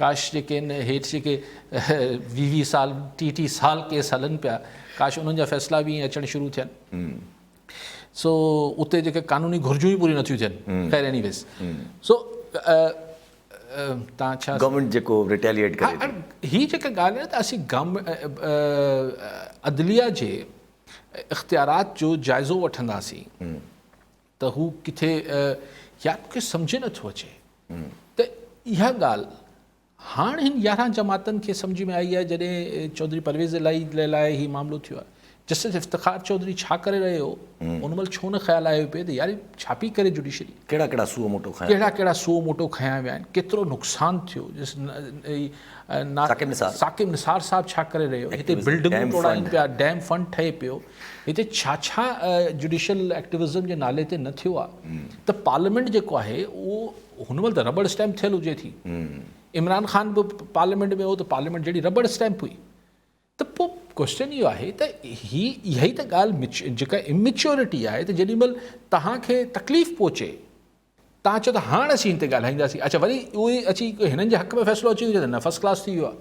ڪاش جيڪي آهن هيٺ جيڪي ويهه ويهه سال ٽيهه ٽيهه سال ڪيس هلن پيا ڪاش انهن جا فيصلا به ائين اچڻ شروع ٿين. سو اتي جيڪي قانوني گهرجون ئي پوريون نٿيون ٿين خير ايني ويز سو تان ڇا گورنمينٽ جيڪو ريٽيليئيٽ ڪري ٿي هي جيڪا ڳالهه آهي ته اسين عدليه جي اختيارات جو جائزو وٺنداسين ته هو ڪٿي يار مونکي سمجهه نٿو اچي ته اها ڳالهه هاڻ هن 11 جماعتن کي سمجهه ۾ آئي آهي جڏهن چوڌري پرويز الاهي لاء هي معاملو ٿيو آهي. جسٽس افتخار چوڌري ڇا ڪري رهيو هو ان مهل ڇو نه خيال آيو پئي ته يار هي ڇا پئي ڪري جڊيشري. ڪهڙا ڪهڙا سوئو موٽو کنيا ڪهڙا ڪهڙا سوئو موٽو کنيا ويا آهن ڪيترو نقصان ٿيو ثاقب نثار ثاقب نثار صاحب ڇا ڪري رهيو هتي بلڊنگون ٽوڙائين پيا ڊيم فنڊ ٺهي پيو هتي ڇا ڇا جڊيشل ايڪٽوزم جي نالي تي نه ٿيو آهي ته پارليامينٽ جيڪو آهي اهو هن مهل ته ربڙ اسٽيمپ ٿيل هجي ٿي عمران خان به پارليامينٽ ۾ هو ته پارليامينٽ جهڙي ربڙ اسٽيمپ هئي ته پوء ڪوئسچن اهو آهي ته هي اها ئي ته ڳالهه جيڪا اميچورٽي آهي ته جيڏي مهل توهان کي تڪليف پهچي توهان چئو ته هاڻ اسين هن تي ڳالهائينداسين اڇا وري اهو ئي اچي هنن جي حق ۾ فيصلو اچي وڃي ته نه فرسٽ ڪلاس ٿي ويو آهي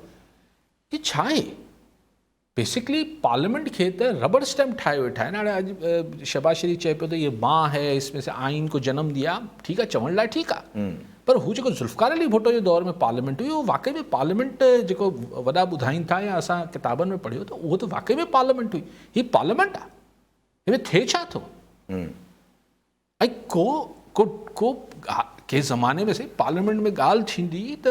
هي ڇا آهي بيسڪلي پارليامينٽ کي ته ربڙ اسٽيمپ ٺاهي ويٺا آهن هاڻي اڄ شهباز شريف چئي پيو ته هي مان هي اس ۾ سي آئين ڪو جنم ديا ٺيڪ آهي چوڻ لاء ٺيڪ آهي پر هو جيڪو ذوالفقار علي ڀٽو جي دور ۾ پارليامينٽ هئي اهو واقعي ۾ پارليامينٽ جيڪو وڏا ٻڌائين ٿا يا اسان ڪتابن ۾ پڙهيو ته اهو ته واقعي ۾ پارليامينٽ هئي هي پارليامينٽ آهي هن ۾ ٿئي ڇا ٿو ۽ ڪو ڪو ڪو ڪنهن زماني ۾ سائين پارليامينٽ ۾ ڳالهه ٿيندي ته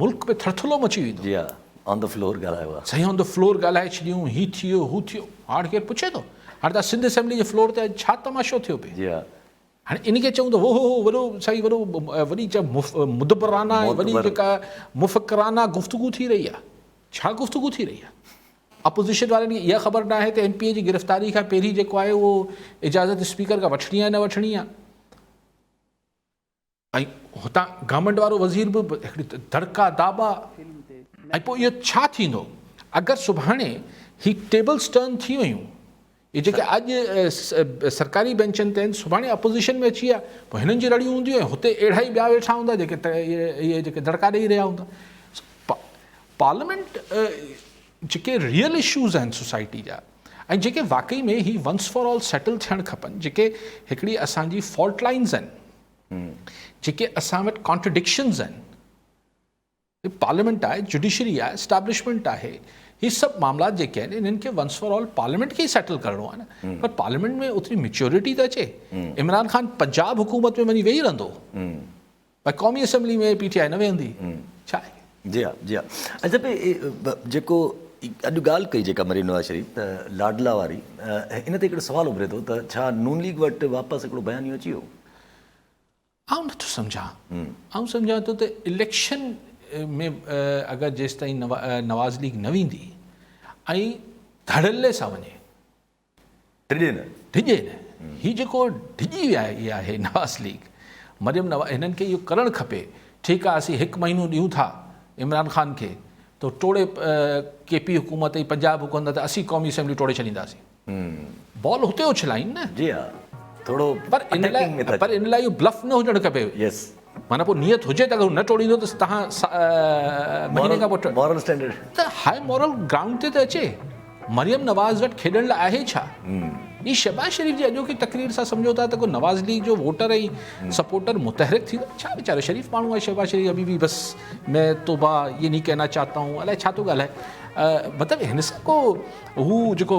ملڪ ۾ ٿرٿلو مچي ويندو. جي ها آن the floor ڳالهايو ها. سائين آن the floor ڳالهائي ڇڏيون هي ٿي ويو هو ٿي ويو هاڻ ڪير پڇي ٿو هاڻ ته سنڌ اسيمبلي جي فلور تي اڄ ڇا تماشو ٿيو پئي. جي ها. هاڻي ان کي چئون ته هو هو هو وڏو سائين وڏو وڏي چا مدبرانه ۽ وڏي جيڪا مفڪرانه گفتگو ٿي رهي آهي ڇا گفتگو ٿي رهي آهي اپوزيشن وارن کي اها خبر ناهي ته ايم پي اي جي گرفتاري کان پهرين جيڪو آهي اهو اجازت اسپيڪر کان وٺڻي آهي نه وٺڻي آهي ۽ هتان گورنمينٽ وارو وزير به هڪڙي دڙڪا داٻا ۽ پوء اهو ڇا ٿيندو اگر سڀاڻي هي ٽيبلز ٽرن ٿي ويون اهي جيڪي اڄ سرڪاري بينچن تي آهن سڀاڻي اپوزيشن ۾ اچي ويا پوء هنن جون رڙيون هونديون ۽ هتي اهڙا ئي ٻيا ويٺا هوندا جيڪي اهي جيڪي دڙڪا ڏئي رهيا هوندا پارليامينٽ جيڪي ريئل اشوز آهن سوسائٽي جا ۽ جيڪي واقعي ۾ هي ونس فار آل سيٽل ٿيڻ کپن جيڪي هڪڙي اسان جي فالٽ لائنز آهن جيڪي اسان وٽ ڪانٽرڊڪشنز آهن پارليامينٽ آهي جڊيشري آهي اسٽيبلشمينٽ آهي هي سڀ معاملات جيڪي آهن انهن کي ونس فار آل پارليامينٽ کي ئي سيٽل ڪرڻو آهي نه پر پارليامينٽ ۾ اوتري ميچورٽي ته اچي عمران خان پنجاب حڪومت ۾ وڃي ويهي رهندو پر قومي اسيمبلي ۾ پي ٽي آء نه ويهندي ڇا آهي. جي ها جي ها اچا پي جيڪو اڄ ڳالهه ڪئي جيڪا مريم نواز شريف ته لاڊلا واري ان تي هڪڙو سوال اڀري ٿو ته ڇا نون ليگ وٽ واپس هڪڙو بيانيو اچي ويو؟ آئون نٿو سمجهان آئون سمجهان ٿو ته اليڪشن ۾ اگر جيستائين نواز ليگ نه ويندي ۽ ڌڙلي سان وڃي ڊڄي نه. ڊڄي نه. هي جيڪو ڊڄي ويا آهي آهي نواز ليگ مريم نواز هنن کي اهو ڪرڻ کپي ٺيڪ آهي اسين هڪ مهينو ڏيون ٿا عمران خان کي ته ٽوڙي ڪي پي حڪومت ۽ پنجاب حڪومت ته اسين قومي اسيمبلي ٽوڙي ڇڏينداسين بال هتي اڇلائين نه جي ها ٿورو پر ان لاء پر ان لاء اهو بلف نه هجڻ کپي يس معنيٰ پوء نيت هجي ته اگر هو نه ٽوڙيندو ته توهان مهيني کان پوء مورل اسٽينڊرڊ ته هاء مورل گرائونڊ تي ته اچي. مريم نواز وٽ کيڏڻ لاء آهي ڇا؟ هي شهباز شريف جي اڄوڪي تقرير سان سمجهو ٿا ته ڪو نواز ليگ جو ووٽر ۽ سپورٽر متحرڪ ٿيندو؟ ڇا ويچارو شريف ماڻهو آهي شهباز شريف ابي به بس مين توبه يي نهين ڪهنا چاهتا هون الائي ڇا ٿو ڳالهائي مطلب هن سان ڪو هو جيڪو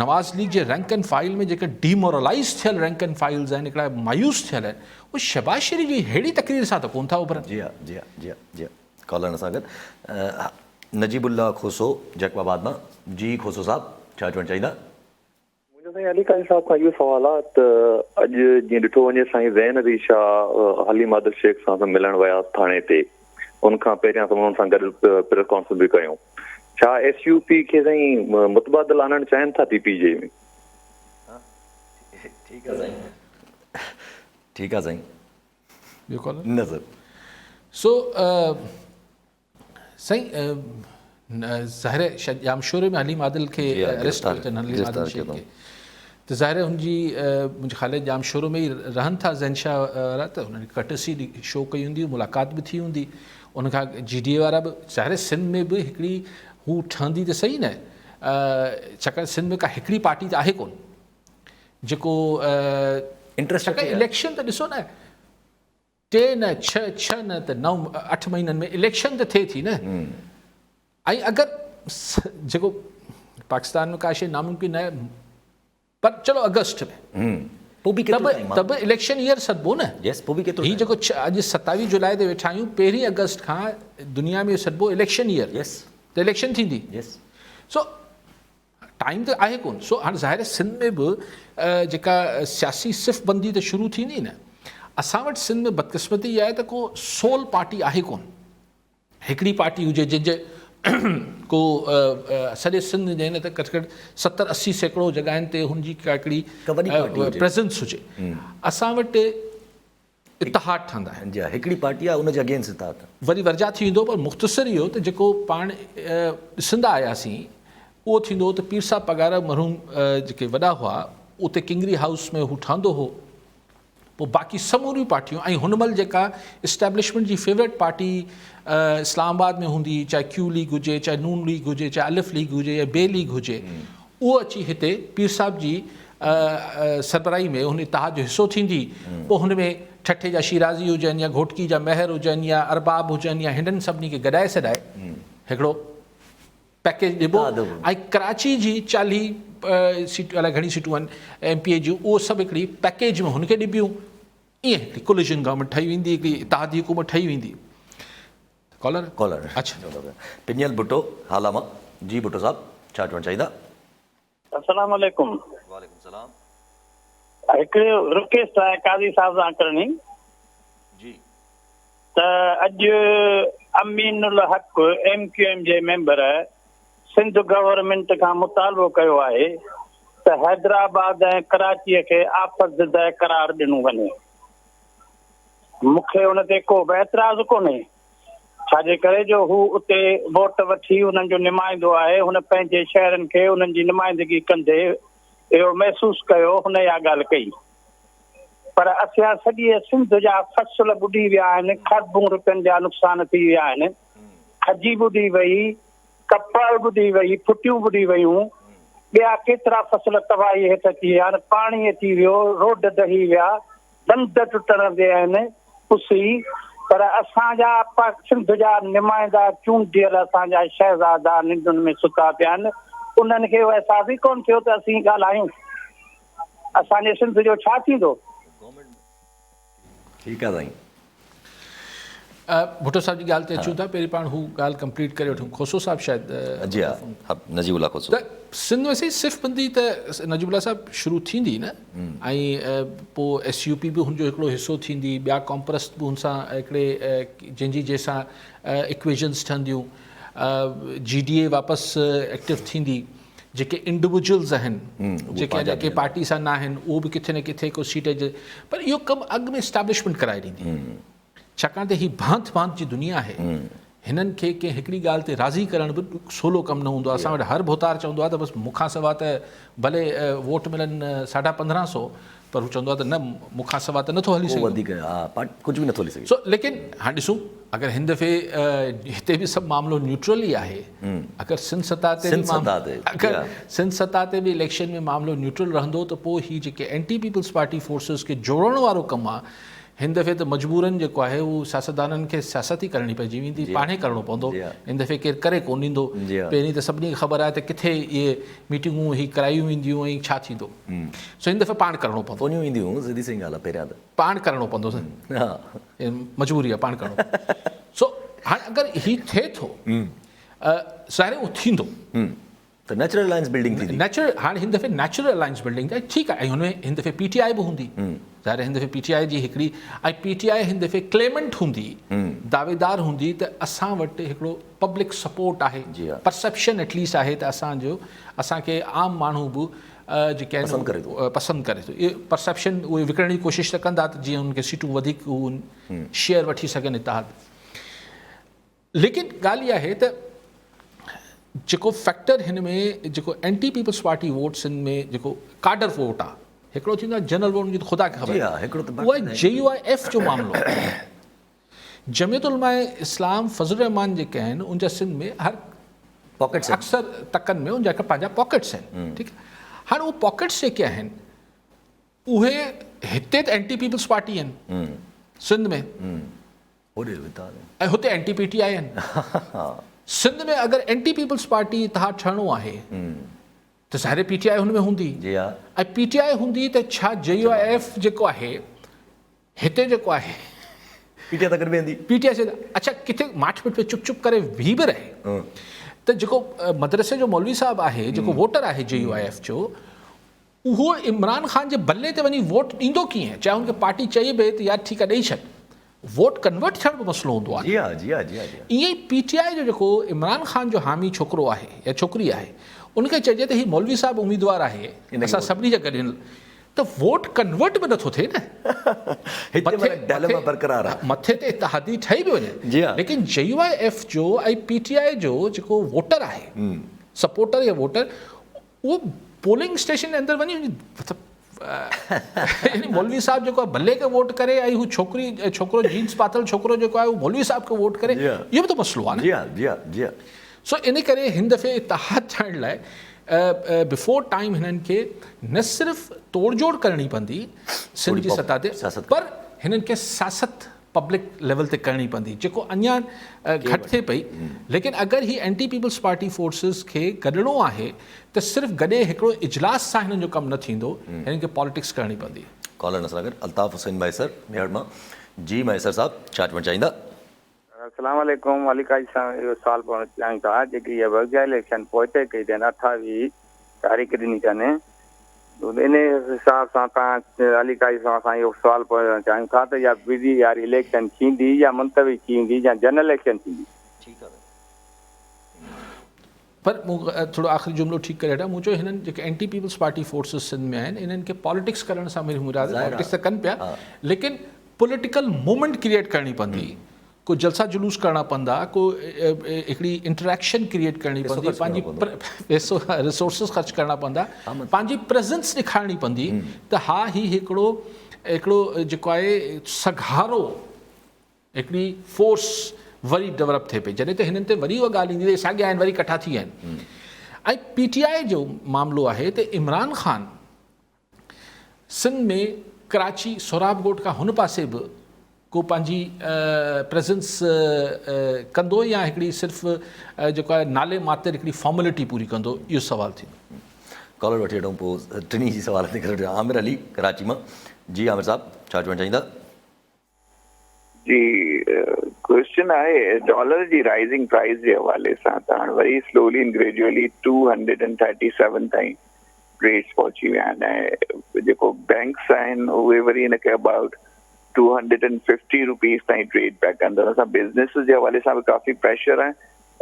نواز ليگ جي رينڪ اينڊ فائل ۾ جيڪي ڊيمورلائيز ٿيل رينڪ اينڊ فائلز آهن هڪڙا مايوس ٿيل آهن اهي شهباز شريف جي ههڙي تقرير سان ته ڪونه ٿا اڀرن. جي ها جي ها جي ها جي ها ڪالر سان گڏ نجيب الله کوسو جيڪب آباد مان جي کوسو صاحب ڇا چوڻ چاهيندا. منهنجو سائين علي قاضي صاحب کان اهو سوال آ ته اڄ جيئن ڏٺو وڃي سائين زين علي شاهه حليم عادل شيخ سان ملڻ ويا ٿاڻي تي ان کان پهريان سان انهن سان گڏ پريس ڪانفرنس به ڪيون ڇا ايس يو پي کي سائين متبادل آڻڻ چاهين ٿا پي پي جي ۾. ٺيڪ آ سائين. ٺيڪ آ سائين. ٻيو ڪالر؟ نه سر. سو سائين ظاهر آهي شايد ڄامشوري ۾ حليم عادل کي اريسٽ ڪيو اٿن حليم عادل شيخ کي ته ظاهر آهي هن جي منهنجي خيال ۾ ڄامشورو ۾ ئي رهن ٿا زين شاهه وارا ته هنن ڪرٽسي شو ڪئي هوندي ملاقات به ٿي هوندي ان کان جي ڊي اي وارا به ظاهر آهي سنڌ ۾ به هڪڙي هو ٺهندي ته صحيح نه ڇاڪاڻ سنڌ ۾ ڪا هڪڙي پارٽي ته آهي ڪونه جيڪو انٽرسٽ اليڪشن ته ڏسو نه ٽي نه ڇهه ڇهه نه ته نو اٺ مهينن ۾ اليڪشن ته ٿئي ٿي نه ۽ اگر جيڪو پاڪستان ۾ ڪا شيء ناممڪن آهي پر چلو اگسٽ ۾ پوء به ڪيترو ٽائيم ته به اليڪشن ايئر سڏبو نه يس پوء به ڪيترو هي جيڪو اڄ 27 جولاء تي ويٺا آهيون پهرين اگسٽ کان دنيا ۾ سڏبو اليڪشن ايئر يس ته اليڪشن ٿيندي يس سو ٽائيم ته آهي ڪونه. سو هاڻي ظاهر آهي سنڌ ۾ به جيڪا سياسي صف بندي ته شروع ٿيندي نه. اسان وٽ سنڌ ۾ بدقسمتي اها آهي ته ڪو سول پارٽي آهي ڪونه. هڪڙي پارٽي هجي جنهن جي ڪو سڄي سنڌ جي نه ته گهٽ گهٽ 70 80% جڳهين تي هن جي ڪا هڪڙي پريزنس هجي. اسان وٽ اتحاد ٺهندا آهن. جي ها هڪڙي پارٽي آهي ان جي اگينسٽ اتحاد. وري ورجاء ٿي ويندو پر مختصر اهو ته جيڪو پاڻ ڏسندا آياسين اهو ٿيندو هو ته پير صاحب پڳارا مرحوم جيڪي وڏا هئا اتي ڪنگري هائوس ۾ هو ٺهندو هو پوء باقي سموريون پارٽيون ۽ هن مهل جيڪا اسٽيبلشمينٽ جي فيورٽ پارٽي اسلام آباد ۾ هوندي چاهي ڪيو ليگ هجي چاهي نون ليگ هجي چاهي الف ليگ هجي يا بي ليگ هجي اهو اچي هتي پير صاحب جي سربراهي ۾ هن اتحاد جو حصو ٿيندي، پوء هن ۾ ٺٽي جا شيرازي هجن يا گهوٽڪي جا مهر هجن يا ارباب هجن يا هنن سڀني کي گڏائي سڏائي هڪڙو پيڪيج ڏبو ۽ ڪراچي جي 40 سيٽون الائي گهڻي سيٽون آهن ايم پي اي جون اهو سڀ هڪڙي پيڪيج ۾ هن کي ڏبيون، ائين هڪڙي ڪوليشن گورنمينٽ ٺهي ويندي، هڪڙي اتحادي حڪومت ٺهي ويندي. ڪالر ڪالر اڇا پنيل ڀٽو هالا مان جي ڀٽو صاحب ڇا چوڻ چاهيندا. السلام عليڪم. وعليڪم السلام. هڪڙي رڪويسٽ آهي قاضي صاحب سان ڪرڻي. جي. ته اڄ امين الحق ايم ڪيو ايم جي ميمبر سنڌ گورنمينٽ کان مطالبو ڪيو آهي ته حيدرآباد ۽ ڪراچي کي آفت زده قرار ڏنو وڃي. مون کي ان تي ڪو به اعتراض ڪونهي، ڇا جي ڪري جو هو اتي ووٽ وٺي انهن جو نمائندو آهي، هن پنهنجي شهرن کي انهن جي نمائندگي ڪندي اهو محسوس ڪيو، هن اها ڳالهه ڪئي. پر اسيان سڄيء سنڌ جا فصل ٻڏي ويا آهن، کربون رپين جا نقصان ٿي ويا آهن، کجي ٻڏي وئي، ڪپهه ٻڏي وئي، ڦٽيون ٻڏي ويون، ٻيا ڪيترا فصل تباهي هيٺ اچي ويا آهن، پاڻي اچي ويو، روڊ ڊهي ويا، بند ٽٽڻ تي آهن پسي پر اسان جا سنڌ جا نمائندا چونڊيل اسان جا شهزادا ننڊن ۾ ستا پيا آهن انهن کي اهو احساس ئي ڪونه ٿيو ته اسين ڳالهايون اسان جي سنڌ جو ڇا ٿيندو. ٺيڪ آ سائين. ڀٽو صاحب جي ڳالهه تي اچون ٿا پهرين پاڻ هو ڳالهه ڪمپليٽ ڪري وٺون کوسو صاحب شايد جي ها نجيب الله کوسو ته سنڌ ۾ سائين صف بندي ته نجيب الله صاحب شروع ٿيندي نه ۽ پوء ايس يو پي به هن جو هڪڙو حصو ٿيندي ٻيا ڪامپرست به هن سان هڪڙي جنهن جي جنهن سان اڪويشنز ٺهنديون جي ڊي اي واپس ايڪٽو ٿيندي جيڪي انڊويجولز آهن جيڪي اڃا ڪنهن پارٽي سان نه آهن اهو به ڪٿي نه ڪٿي ڪو سيٽ پر اهو ڪم اڳ ۾ اسٽيبلشمينٽ ڪرائي ڏيندي ڇاڪاڻ ته هي ڀانت ڀانت جي دنيا آهي. هنن کي ڪنهن هڪڙي ڳالهه تي راضي ڪرڻ به سولو ڪم نه هوندو آهي. اسان وٽ هر ڀوتار چوندو آهي ته بس مون کان سوا ته ڀلي ووٽ ملن ساڍا 15 سو پر هو چوندو آهي ته نه مون کان سوا ته نٿو هلي سگهي. وڌيڪ ها ڪجهه به نٿو هلي سگهي. سو ليڪن هاڻ ڏسون اگر هن دفعي هتي به سڀ معاملو نيوٽرل ئي آهي اگر سنڌ سطح تي به اگر سنڌ سطح تي به اليڪشن ۾ معاملو نيوٽرل رهندو ته پوء هي جيڪي اينٽي پيپلز پارٽي فورسز کي جوڙڻ وارو ڪم آهي هن دفعي ته مجبورن جيڪو آهي اهو سياستدانن کي سياست ئي ڪرڻي پئجي ويندي، پاڻهي ڪرڻو پوندو، هن دفعي ڪير ڪري ڪونه ڏيندو، پهرين ته سڀني کي خبر آهي ته ڪٿي اهي ميٽنگون هي ڪرايون وينديون ۽ ڇا ٿيندو، سو هن دفعي پاڻ ڪرڻو پوندو. فونيون اينديون سڌي سئي ڳالهه آهي پهريان ته. پاڻ ڪرڻو پوندو مجبوري آهي پاڻ ڪرڻو پوندو. سو هاڻي اگر هي ٿئي ٿو ظاهر آهي اهو ٿيندو. ته نيچرل الائنس بلڊنگ ٿيندي. نيچرل هاڻي هن دفعي نيچرل الائنس بلڊنگ ٿي ٺيڪ آهي ۽ هن ۾ هن دفعي پي ٽي آء به هوندي ظاهر آهي هن دفعي پي ٽي آء جي هڪڙي ۽ پي ٽي آء هن دفعي ڪليمنٽ هوندي دعويدار هوندي ته اسان وٽ هڪڙو پبلڪ سپورٽ آهي پرسيپشن ايٽ ليسٽ آهي ته اسان جو اسان کي عام ماڻهو به جيڪي آهن پسند ڪري ٿو پسند ڪري ٿو اهي پرسيپشن اهي وڪڻڻ جي ڪوشش ته ڪندا ته جيئن انهن کي سيٽون وڌيڪ هو شيئر وٺي سگهن اتحاد ليڪن ڳالهه اها آهي ته جيڪو فيڪٽر هن ۾ جيڪو anti peoples party vote Sindh ۾ جيڪو ڪارڊر ووٽ آهي هڪڙو ٿيندو آهي جنرل ووٽ جي خدا کي خبر اهو آهي جي يو I F جو معاملو آهي جمعيت علماء اسلام فضل الرحمان جيڪي آهن ان جا سنڌ ۾ هر پاڪيٽس اڪثر تڪن ۾ ان جا پنهنجا پاڪيٽس آهن ٺيڪ هاڻي اهي پاڪيٽس جيڪي آهن اهي هتي ته اينٽي پيپلز پارٽي آهن سنڌ ۾ ۽ هتي اينٽي پي ٽي آء آهن. سنڌ ۾ اگر اينٽي پيپلز پارٽي اتحاد ٺهڻو آهي ته ظاهر پي ٽي آء هن ۾ هوندي ۽ پي ٽي آء هوندي ته ڇا جي يو I F جيڪو آهي هتي جيڪو آهي پي ٽي آء سان گڏ ويهندي پي ٽي آء سان اڇا ڪٿي ماٺ مٺ ۾ چپ چپ ڪري بيهي به رهي. ته جيڪو مدرسي جو مولوي صاحب آهي جيڪو ووٽر آهي جي يو I F جو اهو عمران خان جي بلي تي وڃي ووٽ ڏيندو ڪيئن؟ چاهي هن کي پارٽي چئي به ته يار ٺيڪ آهي ڏئي ڇڏ. ووٽ ڪنورٽ ٿيڻ به مسئلو هوندو آهي. جي ها جي ها جي ها جي ها. ائين ئي پي ٽي آء جو جيڪو عمران خان جو حامي ڇوڪرو آهي يا ڇوڪري آهي ان کي چئجي ته هي مولوي صاحب اميدوار آهي اسان سڀني جا گڏ هن ته ووٽ ڪنورٽ به نٿو ٿئي نه. هتي معنيٰ ڊائلما برقرار آهي. مٿي تي اتحادي ٺهي به وڃي جي ها. ليڪن جي يو I F جو ۽ پي ٽي آء جو جيڪو ووٽر آهي سپورٽر يا ووٽر اهو پولنگ اسٽيشن جي اندر وڃي مطلب يعني مولوي صاحب جيڪو آهي ڀلي کي ووٽ ڪري ۽ هو ڇوڪري ڇوڪرو جينز پاتل ڇوڪرو جيڪو آهي اهو مولوي صاحب کي ووٽ ڪري اهو به ته مسئلو آهي نه جي ها جي ها جي ها سو ان ڪري هن دفعي اتحاد ٺاهڻ لاء بفور ٽائيم هنن کي نه صرف توڙ جوڙ ڪرڻي پوندي سنڌ جي سطح تي پر هنن کي سياست پبلڪ ليول تي ڪرڻي پوندي جيڪو اڃا گهٽ ٿئي پئي ليڪن اگر هي اينٽي پيپلز پارٽي فورسز کي گڏڻو آهي ته صرف گڏي هڪڙو اجلاس سان هنن جو ڪم نه ٿيندو هنن کي پاليٽڪس ڪرڻي پوندي. ڪالر نصر نگر الطاف حسين مهيسر ميهڙ مان جي مهيسر صاحب ڇا چوڻ چاهيندا. السلام عليڪم علي قاضي صاحب اهو سوال پڇڻ چاهيون ٿا جيڪي اها وزيا اليڪشن پوئتي ڪئي اٿن 28 تاريخ ڏني اٿن انهي حساب سان توهان علي قاضي صاحب سان اهو سوال پڇڻ چاهيون ٿا ته اها بي واري اليڪشن ٿيندي يا ملتوي ٿي ويندي يا جنرل اليڪشن ٿيندي. ٺيڪ آ. پر مون ٿورو آخري جملو ٺيڪ ڪري هٽان مون چيو هنن جيڪي anti peoples party forces Sindh ۾ آهن انهن کي پاليٽڪس ڪرڻ سان ميري مراد پاليٽڪس ته ڪن پيا ليڪن پوليٽيڪل موومينٽ ڪريئيٽ ڪرڻي پوندي ڪو جلسا جلوس ڪرڻا پوندا ڪو هڪڙي انٽريڪشن ڪريئيٽ ڪرڻي پوندي پنهنجي پئسو ريسورسز خرچ ڪرڻا پوندا پنهنجي پريزنس ڏيکارڻي پوندي ته ها هي هڪڙو هڪڙو جيڪو آهي سگهارو هڪڙي فورس وري ڊولپ ٿئي پئي جڏهن ته هنن تي وري اها ڳالهه ايندي ته ساڳيا آهن وري ڪٺا ٿي ويا آهن ۽ پي ٽي آء جو معاملو آهي ته عمران خان سنڌ ۾ ڪراچي سهراب ڳوٺ کان هن پاسي به ڪو پنهنجي پريزنس ڪندو يا هڪڙي صرف جيڪو آهي نالي ماتر هڪڙي فارملٽي پوري ڪندو اهو سوال ٿيندو. ڪالر وٺي وٺون پوء ٽنهي جي سوال تي ڪري عامر علي ڪراچي مان جي عامر صاحب ڇا چوڻ چاهيندا. جي ڪوئسچن آهي ڊالر جي رائزنگ پرائز جي حوالي سان ته هاڻ وري سلولي اينڊ گريجوئلي 237 تائين ريٽس پهچي ويا آهن ۽ جيڪو بينڪس آهن اهي وري هن کي ابائوٽ 250 روپيز تائين ٽريڊ پيا ڪن ته ان سان بزنس جي حوالي سان به ڪافي پريشر آهي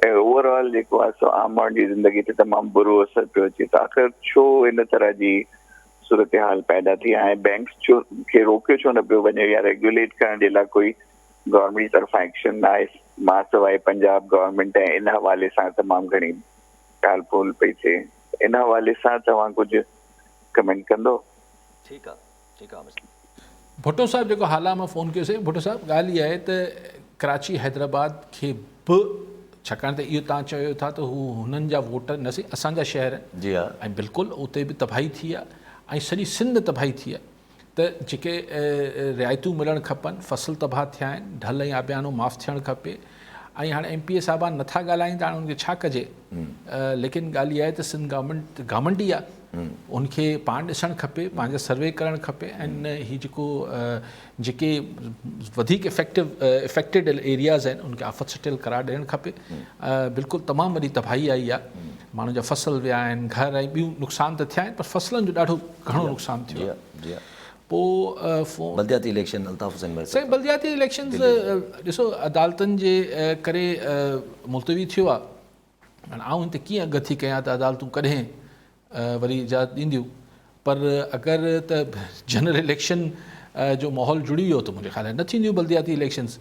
۽ اوور آل جيڪو آهي سو عام ماڻهن جي زندگي تي تمام برو اثر پيو اچي ته آخر ڇو ان طرح جي صورتحال پيدا ٿي آهي بينڪس ڇو کي روڪيو ڇو نه پيو وڃي يا ريگيوليٽ ڪرڻ جي لاء ڪوئي گورنمينٽ جي طرفان ايڪشن نه آهي ماسواء پنجاب گورنمينٽ ۽ ان حوالي سان تمام گهڻي ڳالهه ٻولهه پئي ٿئي ان حوالي سان توهان ڪجهه ڪمينٽ ڪندو. ٺيڪ آ ٺيڪ آ عامر صاحب. ڀٽو صاحب جيڪو هالا مان فون ڪيو سائين ڀٽو صاحب ڳالهه اها آهي ته ڪراچي حيدرآباد کي به ڇاڪاڻ ته اهو توهان چيو ٿا ته هو هنن جا ووٽر نه سهي اسان جا شهر آهن جي ها ۽ بلڪل اتي به تباهي ٿي آهي ۽ سڄي سنڌ تباهي ٿي آهي ته جيڪي رعايتون ملڻ کپن فصل تباهه ٿيا آهن ڍل ۽ آبيانو معاف ٿيڻ کپي ۽ هاڻي ايم پي اي صاحبان نٿا ڳالهائين ته هاڻي ان کي ڇا ڪجي ليڪن ڳالهه اها آهي ته سنڌ گورنمينٽ گورنمينٽ ئي آهي ان کي پاڻ ڏسڻ کپي پنهنجا سروي ڪرڻ کپي ۽ هي جيڪو جيڪي وڌيڪ افيڪٽو افيڪٽيڊ ايرياز آهن ان کي آفت سٽيل قرار ڏيڻ کپي بلڪل تمام وڏي تباهي آئي آهي ماڻهن جا فصل ويا آهن گهر ۽ ٻيون نقصان ته ٿيا آهن پر فصلن جو ڏاڍو گهڻو نقصان ٿيو آهي پوء فون بلدياتي اليڪشن الطاف حسين ڀائي سائين بلدياتي اليڪشنز ڏسو عدالتن جي ڪري ملتوي ٿيو آهي هاڻ آئون هن تي ڪيئن اڳ ٿي ڪيان ته عدالتون ڪڏهن وري اجازت ڏينديون پر اگر ته جنرل اليڪشن جو ماحول جڙي ويو ته منهنجي خيال ۾ نه ٿينديون بلدياتي اليڪشنز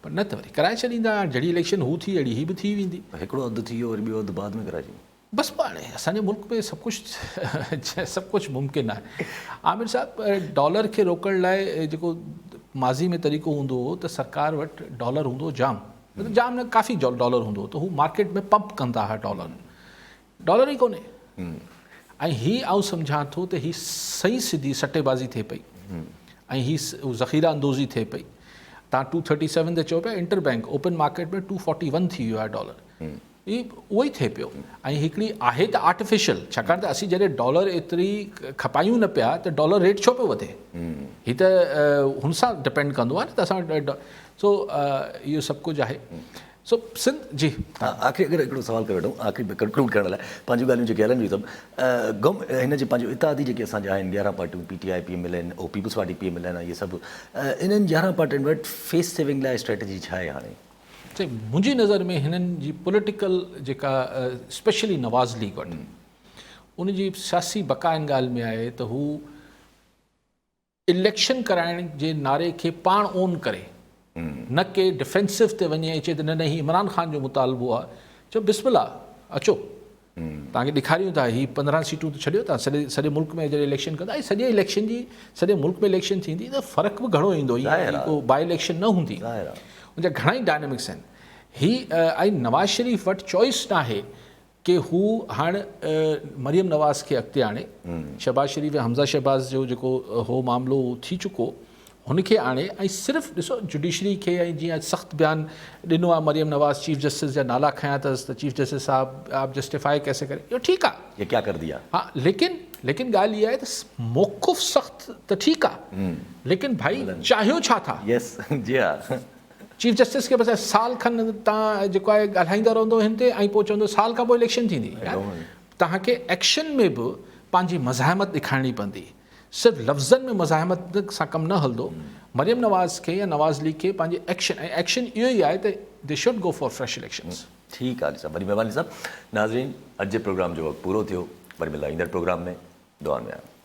پر نه ته وري ڪرائي ڇڏيندا جهڙي اليڪشن هو ٿي اهڙي هي به ٿي ويندي. هڪڙو اڌ ٿي ويو وري ٻيو اڌ بعد ۾ ڪرائي ڇڏيندي. بس پوء هاڻي اسان جي ملڪ ۾ سڀ ڪجهه سڀ ڪجهه ممڪن آهي. عامر صاحب ڊالر کي روڪڻ لاء جيڪو ماضي ۾ طريقو هوندو هو ته سرڪار وٽ ڊالر هوندو هو جام مطلب جام نه ڪافي ڊالر هوندو هو ته هو مارڪيٽ ۾ پمپ ڪندا هئا ڊالر ڊالر ئي ڪونهي ۽ هي آئون سمجهان ٿو ته هي سئي سڌي سٽي بازي ٿئي پئي ۽ هي ذخيره اندوزي ٿئي پئي تان 237 تي چئو پيا انٽر بينڪ اوپن مارڪيٽ ۾ 241 ٿي ويو آهي ڊالر هي اهو ئي ٿئي پيو ۽ هڪڙي آهي ته آرٽيفيشل ڇاڪاڻ ته اسين جڏهن ڊالر ايتري کپايون نه پيا ته ڊالر ريٽ ڇو پيو وڌي هي ته هن سان ڊپينڊ ڪندو آهي نه ته اسان سو اهو سڀ ڪجهه آهي. سو سنڌ جي. ها آخري اگر هڪڙو سوال ڪري وٺون آخري ڪنڪلوڊ ڪرڻ لاء پنهنجون ڳالهيون جيڪي هلن پيون سڀ گم هن جي پنهنجو اتحادي جيڪي اسان جا آهن 11 پارٽيون P T I P M L N O peoples party P M L N اهي سڀ انهن 11 پارٽين وٽ فيس سيونگ لاء اسٽريٽجي ڇا آهي هاڻي؟ سائين منهنجي نظر ۾ هنن جي پوليٽيڪل جيڪا اسپيشلي نواز ليگ وٽ ان جي سياسي بقا ان ڳالهه ۾ آهي ته هو اليڪشن ڪرائڻ جي نعري کي پاڻ اون ڪري نه ڪي ڊفينسو تي وڃي ۽ چئي ته نه نه هي عمران خان جو مطالبو آهي چئو بسم الله اچو توهان کي ڏيکاريون ٿا هي 15 سيٽون ته ڇڏيو توهان سڄي سڄي ملڪ ۾ جڏهن اليڪشن ڪندا ۽ سڄي اليڪشن جي سڄي ملڪ ۾ اليڪشن ٿيندي ته فرق به گهڻو ايندو هي ڪو باء اليڪشن نه هوندي ان جا گهڻا ئي ڊائنامڪس آهن هي ۽ نواز شريف وٽ چوائس ناهي ڪي هو هاڻ مريم نواز کي اڳتي آڻي، شهباز شريف ۽ حمزه شهباز جو جيڪو هو معاملو اهو ٿي چڪو هن کي آڻي ۽ صرف ڏسو جڊيشري کي ۽ جيئن اڄ سخت بيان ڏنو آهي مريم نواز چيف جسٽس جا نالا کنيا اٿس ته چيف جسٽس صاحب آپ جسٽيفائي ڪيسي ڪري اهو ٺيڪ آهي يي ڪيا ڪر ديا ها ليڪن ليڪن ڳالهه اها آهي ته موقف سخت ته ٺيڪ آهي ليڪن ڀائي چاهيو ڇا ٿا يس جي ها چيف جسٽس کي بس سال کن تان جيڪو آهي ڳالهائيندا رهندو هن تي ۽ پوء چوندو سال کان پوء اليڪشن ٿيندي يار توهان کي ايڪشن ۾ به پنهنجي مزاحمت ڏيکارڻي پوندي صرف لفظن ۾ مزاحمت سان ڪم نه هلندو مريم نواز کي يا نواز ليگ کي پنهنجي ايڪشن ۽ ايڪشن اهو ئي آهي ته they should go for fresh elections. ٺيڪ آ علي صاحب وڏي مهرباني صاحب ناظرين اڄ جي پروگرام جو وقت پورو ٿيو وري ملندا ايندڙ پروگرام ۾ دعائن ۾ ياد.